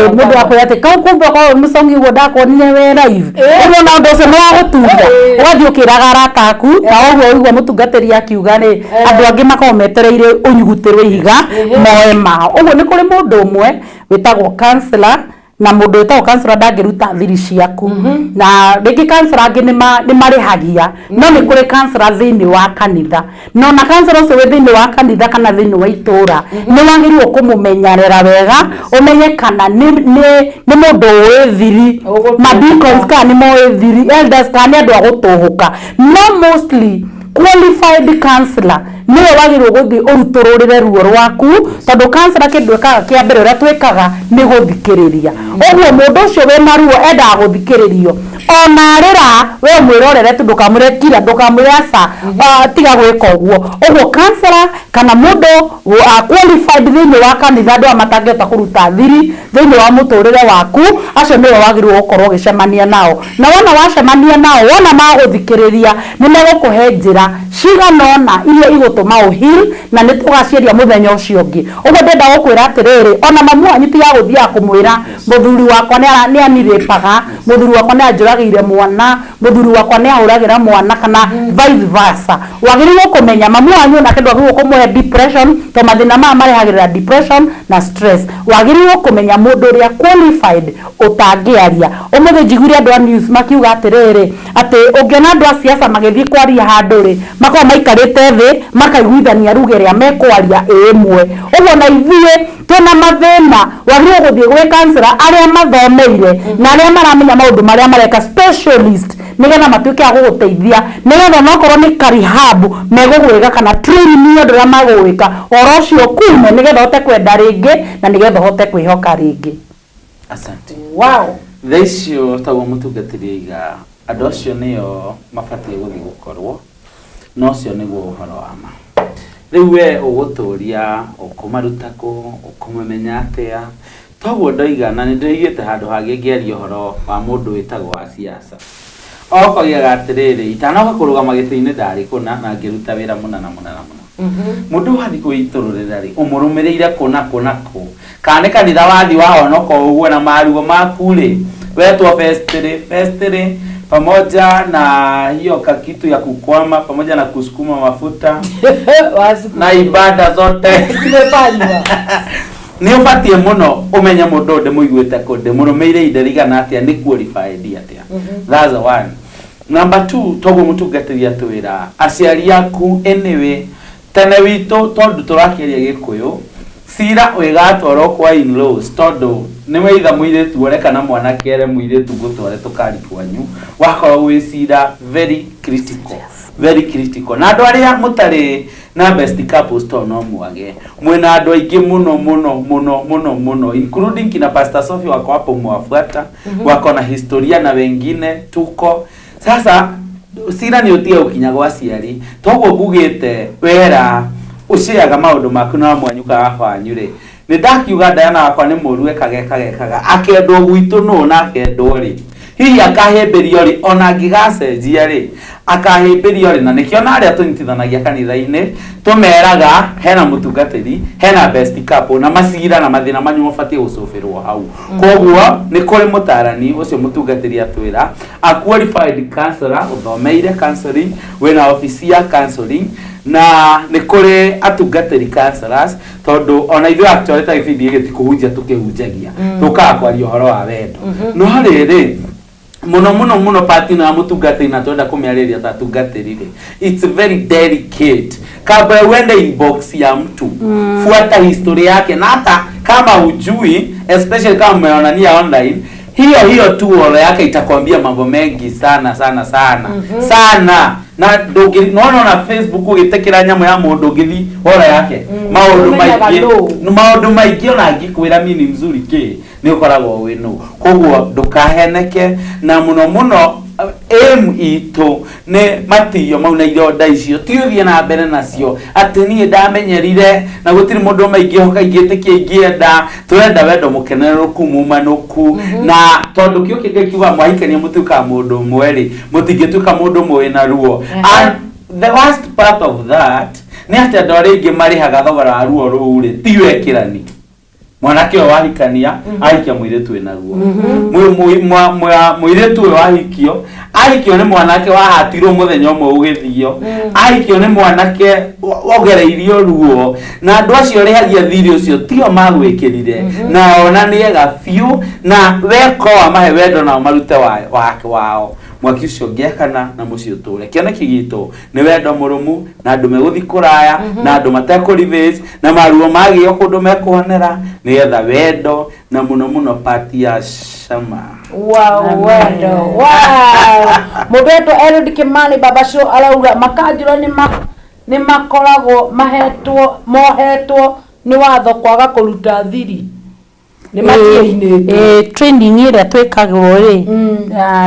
mũndũ wakwĩra atĩ kau kumbe ũkorwo wĩ mũcongi ũguo ndakuonire wĩ live ũguo, na ũndũ ũcio nĩ wa gũtunda, ũgathiĩ ũkĩraga arata aku. Na ũguo ũigua mũtungatĩri akiuga rĩ, andũ angĩ makoragwo metereire ũnyugutĩrwo ihiga moe mao. Ũguo nĩ kũrĩ mũndũ ũmwe wĩtagwo counselor, na mũndũ wĩtagwo counselor ndangĩruta thiri ciaku. Na rĩngĩ counselor angĩ nĩ marĩhagia, no nĩ kũrĩ counselor thĩinĩ wa kanitha. No na counselor ũcio wĩ thĩinĩ wa kanitha kana thĩinĩ wa itũra, nĩ wagĩrĩirwo kũmũmenyerera wega, ũmenye kana nĩ mũndũ ũĩ thiri, madeacons kana nĩ moĩ thiri, elders kana nĩ andũ a gũtũhũka. No mostly qualified counselor nĩwe wagĩrĩirwo gũthiĩ ũrutũrũrĩre ruo rwaku, tondũ counselor kĩndũ ĩkaga kĩa mbere ũrĩa twĩkaga nĩ gũthikĩrĩria. Ũguo mũndũ ũcio wĩna ruo endaga gũthikĩrĩrio, ona arĩra we mwĩrorere tu, ndũkamwĩre kira, ndũkamwĩre aca, tiga gwĩka ũguo. Ũguo counselor kana mũndũ qualified thĩinĩ wa kanitha, andũ aya matangĩhota kũruta thiri thĩinĩ wa mũtũrĩre waku, acio nĩwe wagĩrĩirwo gũkorwo ũgĩcemania nao. Na wona wacemania nao, wona magũthikĩrĩria, nĩ megũkũhe njĩra cigana ũna iria igũtũma ũheal, na nĩ tũgaciaria mũthenya ũcio ũngĩ. Ũguo ndĩrenda gũkwĩra atĩrĩrĩ, ona mamu wanyu tiga gũthiaga kũmwĩra mũthuri wakwa nĩ anirĩpaga, mũthuri wakwa nĩ anjũragĩire mwana, mũthuri wakwa nĩ ahũragĩra mwana, kana vice versa. Wagĩrĩirwo kũmenya mamu wanyu onake ndwagĩrĩirwo kũmũhe depression, to mathĩna maya marehagĩrĩra depression na stress. Wagĩrĩirwo kũmenya mũndũ ũrĩa qualified ũtangĩaria. Ũmũthĩ njiguire andũ a news makiuga atĩrĩrĩ, atĩ ũngĩona andũ a siasa magĩthiĩ kwaria handũ rĩ, makoragwo maikarĩte thĩ makaiguithania ruga ĩrĩa mekwaria ĩ ĩmwe. Ũguo na ithuĩ twĩna mathĩna, wagĩrĩirwo gũthiĩ gwĩ counselor arĩa mathomeire na arĩa maramenya maũndũ marĩa mareka, specialist, nĩgetha matuĩke a gũgũteithia, nĩgetha onokorwo nĩ karehab megũgwĩka kana training, ũndũ ũrĩa magũgwĩka ũhoro ũcio kume, nĩgetha ũhote kwenda rĩngĩ na nĩgetha ũhote kwĩhoka rĩngĩ. Asante. Wow. Thaa icio taguo mũtungatĩri aiga, andũ acio nĩo mabatiĩ gũthiĩ gũkorwo na ũcio nĩguo ũhoro wa ma. Rĩu we ũgũtũria ũkũmaruta kũ, ũkũmamenya atĩa? Toguo ndoiga, na nĩ ndĩigĩte handũ hangĩ ngĩaria ũhoro wa mũndũ wĩtagwo wa siasa, okoigaga atĩrĩrĩ, itanoka kũrũgama gĩtĩ-inĩ ndarĩ kũna na ngĩruta wĩra mũna na mũna na mũna. Mũndũ wathiĩ kwĩitũrũrĩra rĩ, ũmũrũmĩrĩire kũ na kũ na kũ? Kana nĩ kanitha wathi wahonoka ũguo na maruo maku rĩ, wetwo vestry vestry, pamoja na hiyo kakitu ya kukwama, pamoja na kusukuma mafuta na ibada zote zimefanywa. Nĩ ũbatiĩ mũno ũmenye mũndũ ũyũ ndĩmũiguĩte kũ, ndĩmũrũmĩire ihinda rĩigana atĩa, nĩ qualified atĩa. That's the one. Number two, toguo mũtungatĩri atwĩra, aciari aku anyway tene witũ, tondũ tũrakĩaria Gĩkũyũ, cira wĩgatwarwo kwa in-laws, tondũ nĩ weitha mũirĩtu ore kana mwanake ere mũirĩtu ngũtware tũkari kwanyu, wakorwo wĩ cira very critical, very critical. Na andũ arĩa mũtarĩ na best couples, to no mwage mwĩna andũ aingĩ mũno mũno mũno mũno mũno, including kina Pastor Sophie wako hapo, mwafuata, wako na historia na wengine tuko sasa. Cira nĩ ũtige gũkinya gwa aciari. Toguo ngugĩte wera ũciaga maũndũ maku na mwanyu kana wanyu rĩ, nĩ ndakiuga Diana wakwa nĩ mũru, ekaga ekaga ekaga akendwo gwitũ nũ na akendwo rĩ, hihi akahĩmbĩrio rĩ, ona angĩgacenjia rĩ, akahĩmbĩrio rĩ. Na nĩkĩo na arĩa tũnyitithanagia kanitha-inĩ tũmeraga hena mũtungatĩri, hena best couple, na macira na mathĩna manyu mabatiĩ gũcũbĩrwo hau. Koguo nĩ kũrĩ mũtarani ũcio mũtungatĩri atwĩra a qualified counselor ũthomeire counseling, wĩna obici ya counseling, na nĩ kũrĩ atungatĩri counselors, tondũ ona ithuĩ actually ta gĩbindi gĩkĩ ti kũhunjia tũkĩhunjagia, tũkaga kwaria ũhoro wa wendo. No rĩrĩ, muno muno muno part ĩno ya mũtungatĩri na twenda kũmĩarĩria ta atungatĩri rĩ, it's very delicate. Kabla uende inbox ya mtu, fuata historia yake, na hata kama hujui, especially kama mmeonania online, hiyo hiyo tu wall yake itakwambia mambo mengi sana sana sana sana. Na ndũngĩ nona na Facebook ũgĩtĩkĩra nyamũ ya mũndũ ũngĩthi wall yake, maũndũ Ũmenyaga maingĩ nũ. Maũndũ maingĩ ona angĩkwĩra mini mzuri kĩ nĩ ũkoragwo wĩ nũ. Koguo ndũkaheneke na mũno mũno aim itũ nĩ matiyo mau na ironda icio ti ũthiĩ na mbere nacio atĩ niĩ ndamenyerire na gũtirĩ mũndũ ũmwe ingĩhoka, ingĩtĩkia, ingĩenda. Tũrenda wendo mũkenerũku mumanũku, na tondũ kĩo kĩngĩ kiuga mwahikania mũtuĩkaga mũndũ ũmwe rĩ, mũtingĩtuĩka mũndũ ũmwe wĩna ruo. And the worst part of that nĩ atĩ andũ arĩa aingĩ marĩhaga thogora wa ruo rũu rĩ, ti wekĩrani mwanake ũyũ wahikania ahikia mũirĩtu wĩna ruo. Mũirĩtu ũyũ wahikio ahikio nĩ mwanake wahatirwo mũthenya ũmwe ũgĩthio, ahikio nĩ mwanake wogereirio ruo, na andũ acio rĩhagia thirĩ ũcio tio magwĩkĩrire na ona nĩ ega biũ na weko wamahe wendo nao marute wao mwaki ũcio ũngĩakana na mũciĩ ũtũre. Kĩoneki gitũ nĩ wendo mũrũmu na andũ megũthiĩ kũraya na andũ matekũrivage na maruo magĩo kũndũ mekũhonera nĩgetha wendo na mũno mũno part ya cama. Wow, wendo, wow. Mũndũ wetwo Eliud Kimani Baba Show arauga makanjũra nĩ makoragwo mahetwo mohetwo nĩ watho kwaga kũruta thiri nĩ matiĩinĩtwo. Training ĩrĩa twĩkagwo rĩ,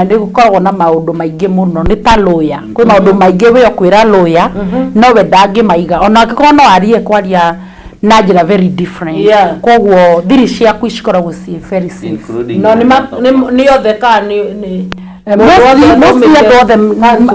nĩ gũkoragwo na maũndũ maingĩ mũno, nĩ ta lawyer. Kwĩ maũndũ maingĩ we ũkwĩra lawyer nowe ndangĩmaiga, ona angĩkorwo no arie kwaria na njĩra very different. Koguo thiri ciaku cikoragwo ciĩ very safe. Including No nĩ othe kana nĩ Mostly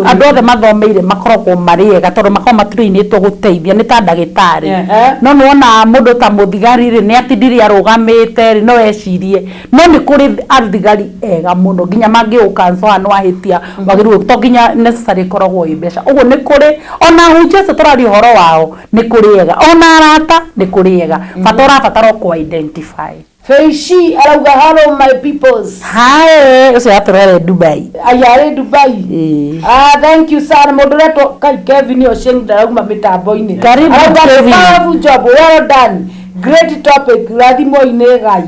andũ othe mathomeire makoragwo marĩ ega tondũ makoragwo matrainĩtwo gũteithia nĩ ta ndagĩtarĩ. No nĩ wona mũndũ ta mũthigari rĩ, nĩ atindire arũgamĩte rĩ, no ecirie, no nĩ kũrĩ athigari ega mũno nginya mangĩgũkanco haha nĩ wahĩtia wagĩrĩirwo to nginya necessary ĩkoragwo ĩ mbeca. Ũguo nĩ kũrĩ ona hunjia acio tũraria ũhoro wao, nĩ kũrĩ ega, ona arata nĩ kũrĩ ega, bata ũrabatara o kũ identify. Feishi arauga, "Hello my peoples." Hi, ũcio atũrere Dubai. Ayarĩ Dubai. Ĩĩ. Ah, thank you sana. Mũndũ ũretwo Kai Kevin Ochieng ndarauma mĩtambo-inĩ. Karibu, Arauga, Kevin. "Powerful job, well done, great topic, rathimwo-inĩ Ngai."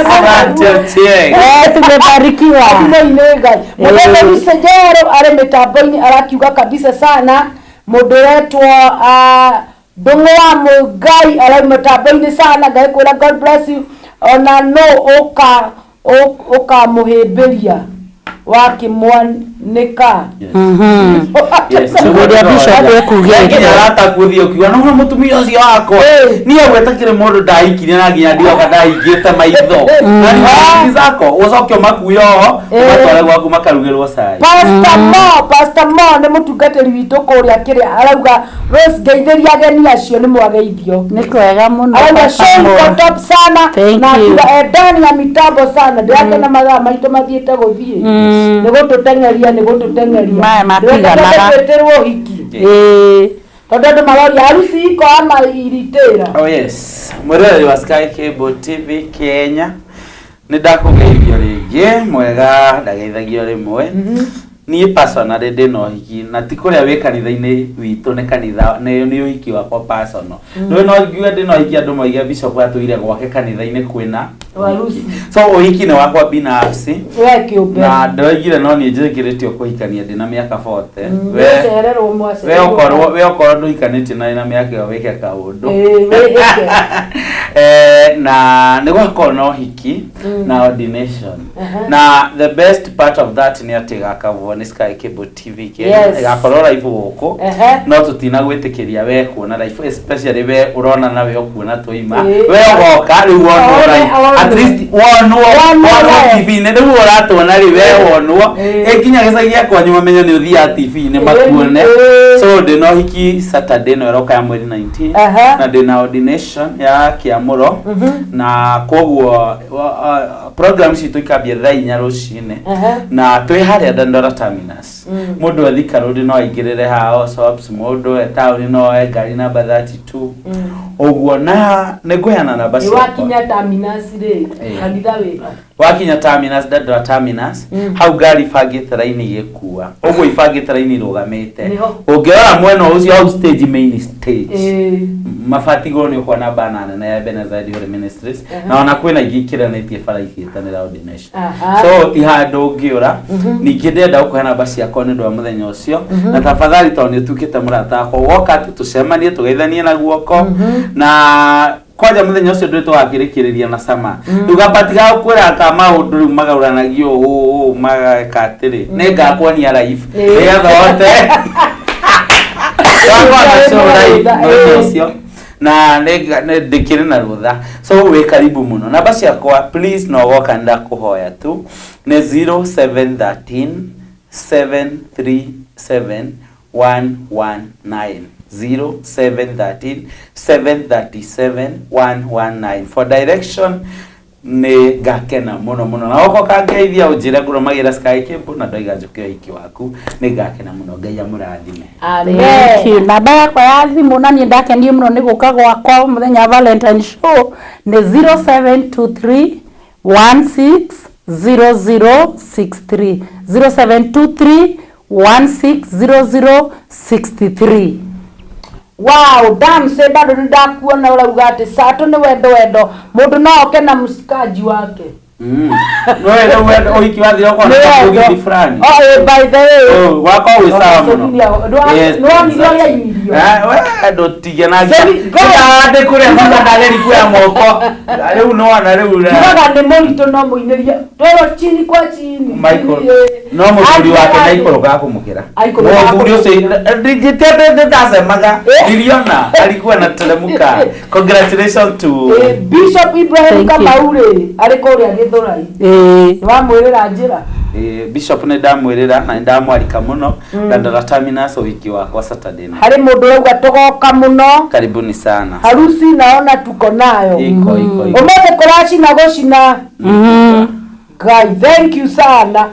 Asante Ochieng. Eh, tumebarikiwa. Rathimwo-inĩ Ngai. Mũndũ Lucy Jero arĩ mĩtambo-inĩ arakiuga kabisa sana. Mũndũ ũretwo Ndũng'ũ wa Mũngai arĩ mĩtambo-inĩ sana, Ngai kwĩra God bless you. Ona no ũka ũkamũhĩmbĩria wakĩmwanĩka. Yes, Nĩguo ũrĩa Bishop ekugĩte. Nginya arata gũthiĩ ũkiuga no mũtumia ũcio wakwa niĩ gwetakĩrĩ mũndũ ndahikirie na nginya ndioka ndahingĩte maitho na nĩ zako ũcoke ũmakue oho ũmatware gwaku makarugĩrwo cai. Pastor Mo, Pastor Mo nĩ mũtungatĩri witũ kũrĩa kĩrĩa arauga, "Rose, ngeithĩria ageni acio nĩ mwageithio." Nĩ kwega mũno. Arauga Papa show Mo. iko top sana. Thank Na you. akiuga endani ya mitambo sana, ndĩrakena mathaa maitũ mathiĩte gũthiĩ nĩ gũtũteng'eria nĩ gũtũteng'eria. Maya matiganaga. Twĩtĩrwo ũhiki tondũ andũ maroria harusi iko ama iritĩra. Oh yes, mwĩroreri wa Sky Cable TV Kenya, nĩ ndakũgeithio rĩngĩ mwega, ndageithagio rĩmwe. Niĩ personally ndĩna ũhiki na ti kũrĩa wĩ kanitha-inĩ witũ, nĩ kanitha nĩ ũhiki wakwa personal. Nĩ no ngiuge ndĩna ũhiki andũ moige bishop atũire gwake kanitha-inĩ kwĩna Harusi. So ũhiki nĩ wakwa binafsi We kĩũmbe. Na ndĩroigire no niĩ njĩtĩkĩrĩtio kũhikania ndĩna mĩaka 40. We Wacererwo we mwacererwo. okorwo ndũhikanĩtie na wĩna mĩaka ĩyo wĩke kaũndũ. Ĩĩ, wĩhĩke. Na nĩ gwakorwo na ũhiki na ordination, na the best part of that nĩ atĩ gakavwo Nĩ Sky Cable TV Kenya. Ĩgakorwo live gũkũ. No tũtinagwĩtĩkĩria we kuona live, especially we ũrona na we ũkuona twaima. We ũgoka rĩu wonwo One- live. one. At least wonwo Wonwo wonwo we. TV-inĩ rĩu ũratuona rĩ we wonwo. Ĩ nginya gĩcagi gĩa kwanyu mamenye nĩ ũthiaga TV-inĩ makuone. So ndĩna ũhiki Saturday ĩno ĩroka ya mweri 19 na ndĩna ordination ya kĩamũro na koguo program citũ ikambia thaa 4 rũcinĩ na twĩ harĩa Dandora Terminus. Mũndũ e Thika Road no aingĩrĩre haha shops, mũndũ e taũni no oe ngari namba 32 ũguo, na nĩ ngũheana namba Nĩ ciakwa. wakinya terminus rĩ, kanitha wĩ Wakinya terminus, Dandora Terminus, hau ngari ibangĩte raini igĩkua ũguo, ibangĩte raini irũgamĩte. Nĩho. Ũngĩrora mwena ũcio hau stage, main stage, mabati igũrũ nĩ ũkuona bana nene ya Ebenezer Holy Ministries, na ona kwĩna ingĩ ikĩranĩtie bara ikĩtanĩra ordination. So ti handũ ũngĩũra. Ningĩ ndĩrenda gũkũhe namba ciakwa nĩ ũndũ wa mũthenya ũcio, na tafadhali, tondũ nĩ ũtuĩkĩte mũrata wakwa, woka atĩ tũcemanie tũgeithanie na guoko, na kwanja mũthenya ũcio ndũrĩ tũgakĩrĩkĩrĩria na cama. Rĩu gabati ga gũkwĩra ka maũndũ rĩu magarũranagio ũũ mageka atĩrĩ, nĩ ngakuonia live nĩgetha ũhote wakwa na show live mũthenya ũcio, na nĩ ndĩkĩrĩ na rũtha. So wĩ karibu mũno. Namba ciakwa, please, no woka ndakũhoya tu, nĩ 0713 737 119, 0713 737 119 for direction. Nĩ ngakena mũno mũno na woka ũkangeithia ũnjĩre ngũrũmagĩra Sky Cable na ndoiga njũke ũhiki waku, nĩ ngakena mũno. Ngai amũrathime. Thank you. Namba yakwa ya thimũ, na niĩ ndakenio mũno nĩ gũka gwakwa mũthenya wa Valentine show, nĩ 0723 160063, 0723 160063. Wow, damse bado nĩ ndakuona ũrauga atĩ sato nĩ wendo wendo, mũndũ no oke na msikaji wake. Rĩu ũhiki wathira ũkorwo Nĩ na wendo. mũgithi fulani. Oh, by the way, Oh, wakwa wĩ sawa mũno. Sophia, nĩwonire ũrĩa ainirio? Ah, we ndũtige na Sophie, go. ndĩ kũrĩa mũno ndareri kuoya moko rĩu nĩwona rĩu Kiugaga nĩ mũritũ no mũinĩrie twerwo chini kwa chini. Michael no mũthuri wake ndaikũrũkaga kũmũkĩra. Aikũrũkaga Mũthuri ũcio ndingĩte ndacemaga niliona alikuwa anateremka. Congratulations to Bishop Ibrahim Thank you. Kamau rĩ, arĩ kũrĩa Gĩthũrai, Ĩĩ. nĩ wamwĩrĩra njĩra? Bishop nĩ ndamwĩrĩra na nĩ ndamwarika mũno Dandora Terminus ũhiki wakwa Saturday night. Harĩ mũndũ ũrauga tũgoka mũno. Karibuni sana. Harusi naona tuko nayo. Iko iko iko. Ũmũthĩ kũracina gũcina. Ngai, thank you sana.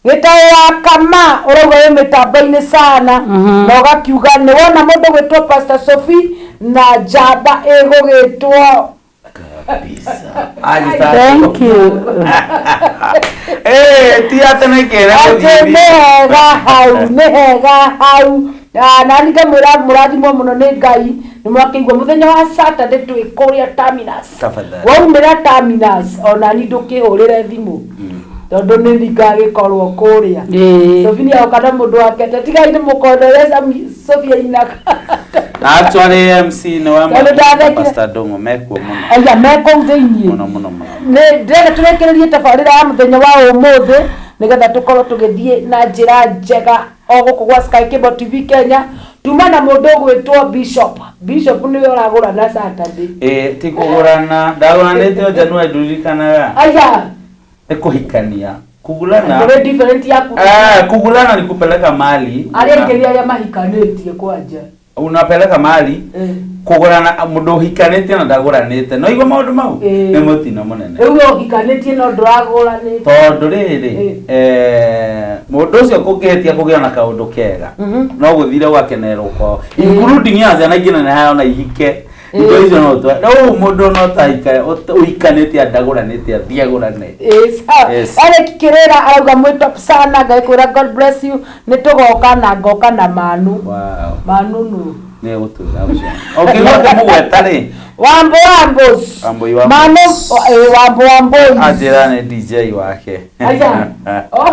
Gĩtaũ wa kama ũrauga wĩ mĩtambo-inĩ sana, na ũgakiuga nĩ wona mũndũ gwĩtwo Pastor Sophie na njamba ĩgũgĩtwo. Aji sana. Thank you. Eh, ti atĩ nĩ kĩra Atĩ nĩ hega hau, nĩ hega hau. Ah, na ngamwĩra mũrathimwo mũno nĩ Ngai. Nĩ mwakĩigua mũthenya wa Saturday twĩ kũrĩa terminus. Tafadhali. Waumĩra terminus ona ni ndũkĩhũrĩre thimũ tondũ nĩ ningagĩkorwo kũrĩa. Ĩĩ. Sophie nĩagoka na mũndũ wake, tigai nĩ mũkonere Sophie ainaga. Actually MC nĩ wa Tondũ ndathekire. Pastor Ndung'u mekuo mũno. Aya mekũu thĩiniĩ. Mũno mũno mũno. Nĩ ndĩrenda tũrĩkĩrĩrie tabarĩra ya mũthenya wa ũmũthĩ nĩgetha tũkorwo tũgĩthiĩ na njĩra njega o gũkũ gwa Sky Cable TV Kenya. Tuma na mũndũ ũgwĩtwo Bishop. Bishop nĩwe ũragũra na Saturday. Ĩ ti kũgũrana, ndagũranĩte o January, nduririkanaga. Aya. Nĩ kũhikania, kugulana. Kũrĩ different ya Eh, kugulana ni kupeleka mali. Arĩa aingĩ nĩ arĩa mahikanĩtie kwanja. Unapeleka mali. Kũgũrana, mũndũ ũhikanĩtie na ndagũranĩte no igua maũndũ mau nĩ mũtino mũnene. Rĩu we ũhikanĩtie no ndũragũranĩte. Tondũ rĩrĩ, mũndũ ũcio kũngĩhĩtia kũgĩa na kaũndũ kega no gũthire ũgakenerwo kwao, including ya ciana ingĩ neneha ona ihike indo icio no twa rĩu mũndũ no tahika ũhikanĩtie ndagũranĩte athiĩ agũrane. Sawa. Yes. Eric Kirera arauga mwĩ top sana, ngakwĩra God bless you. Nĩ tũgoka na ngoka na Manu. Wow. Manu nũ? Nĩ egũtwĩra ũcio. Ũngĩigua ngĩmũgweta rĩ, Wambo Wambos. Wambui Wambos. Mano Wambo Wambos. Anjĩra nĩ DJ wake. Aja. Oh.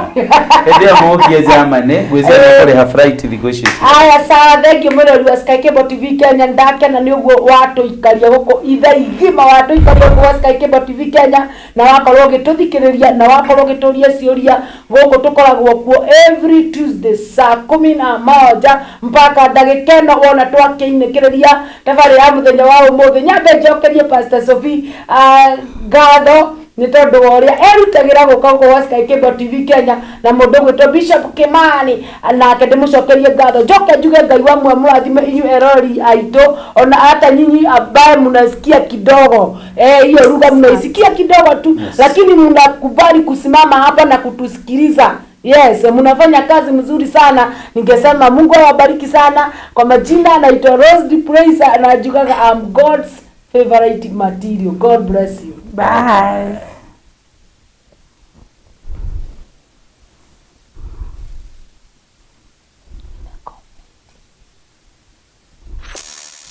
Hĩndĩ ĩyo mũkie Germany, ngwĩciria nĩ kũrĩha flight thikũ ici. Aya sawa, thank you mũrori wa Sky Cable TV Kenya. Ndakena nĩ ũguo watũikaria gũkũ ithaa igima, watũikaria gũkũ gwa Sky Cable TV Kenya, na wakorwo ũgĩtũthikĩrĩria na wakorwo ũgĩtũria ciũria. Gũkũ tũkoragwo kuo every Tuesday saa 11 mpaka ndagĩka ĩno wona twakĩinĩkĩrĩria tabarĩ ya mũthenya wa ũmũthĩ. Nyambe njokerie Pastor Sophie ngatho nĩ tondũ wa ũrĩa erutagĩra gũka gũkũ gwa Sky Cable TV Kenya, na mũndũ ũgwĩtwo Bishop Kimani nake ndĩmũcokerie ngatho. Njoke njuge Ngai wa mũrathime inyuĩ erori aitũ, ona hata nyinyi ambaye mnasikia kidogo hiyo lugha mnaisikia kidogo tu, lakini mnakubali kusimama hapa na kutusikiliza. Yes, mnafanya kazi mzuri sana. Ningesema Mungu awabariki sana. Kwa majina naitwa Rose D Praise na najugaga I'm God's favorite material. God bless you. Bye.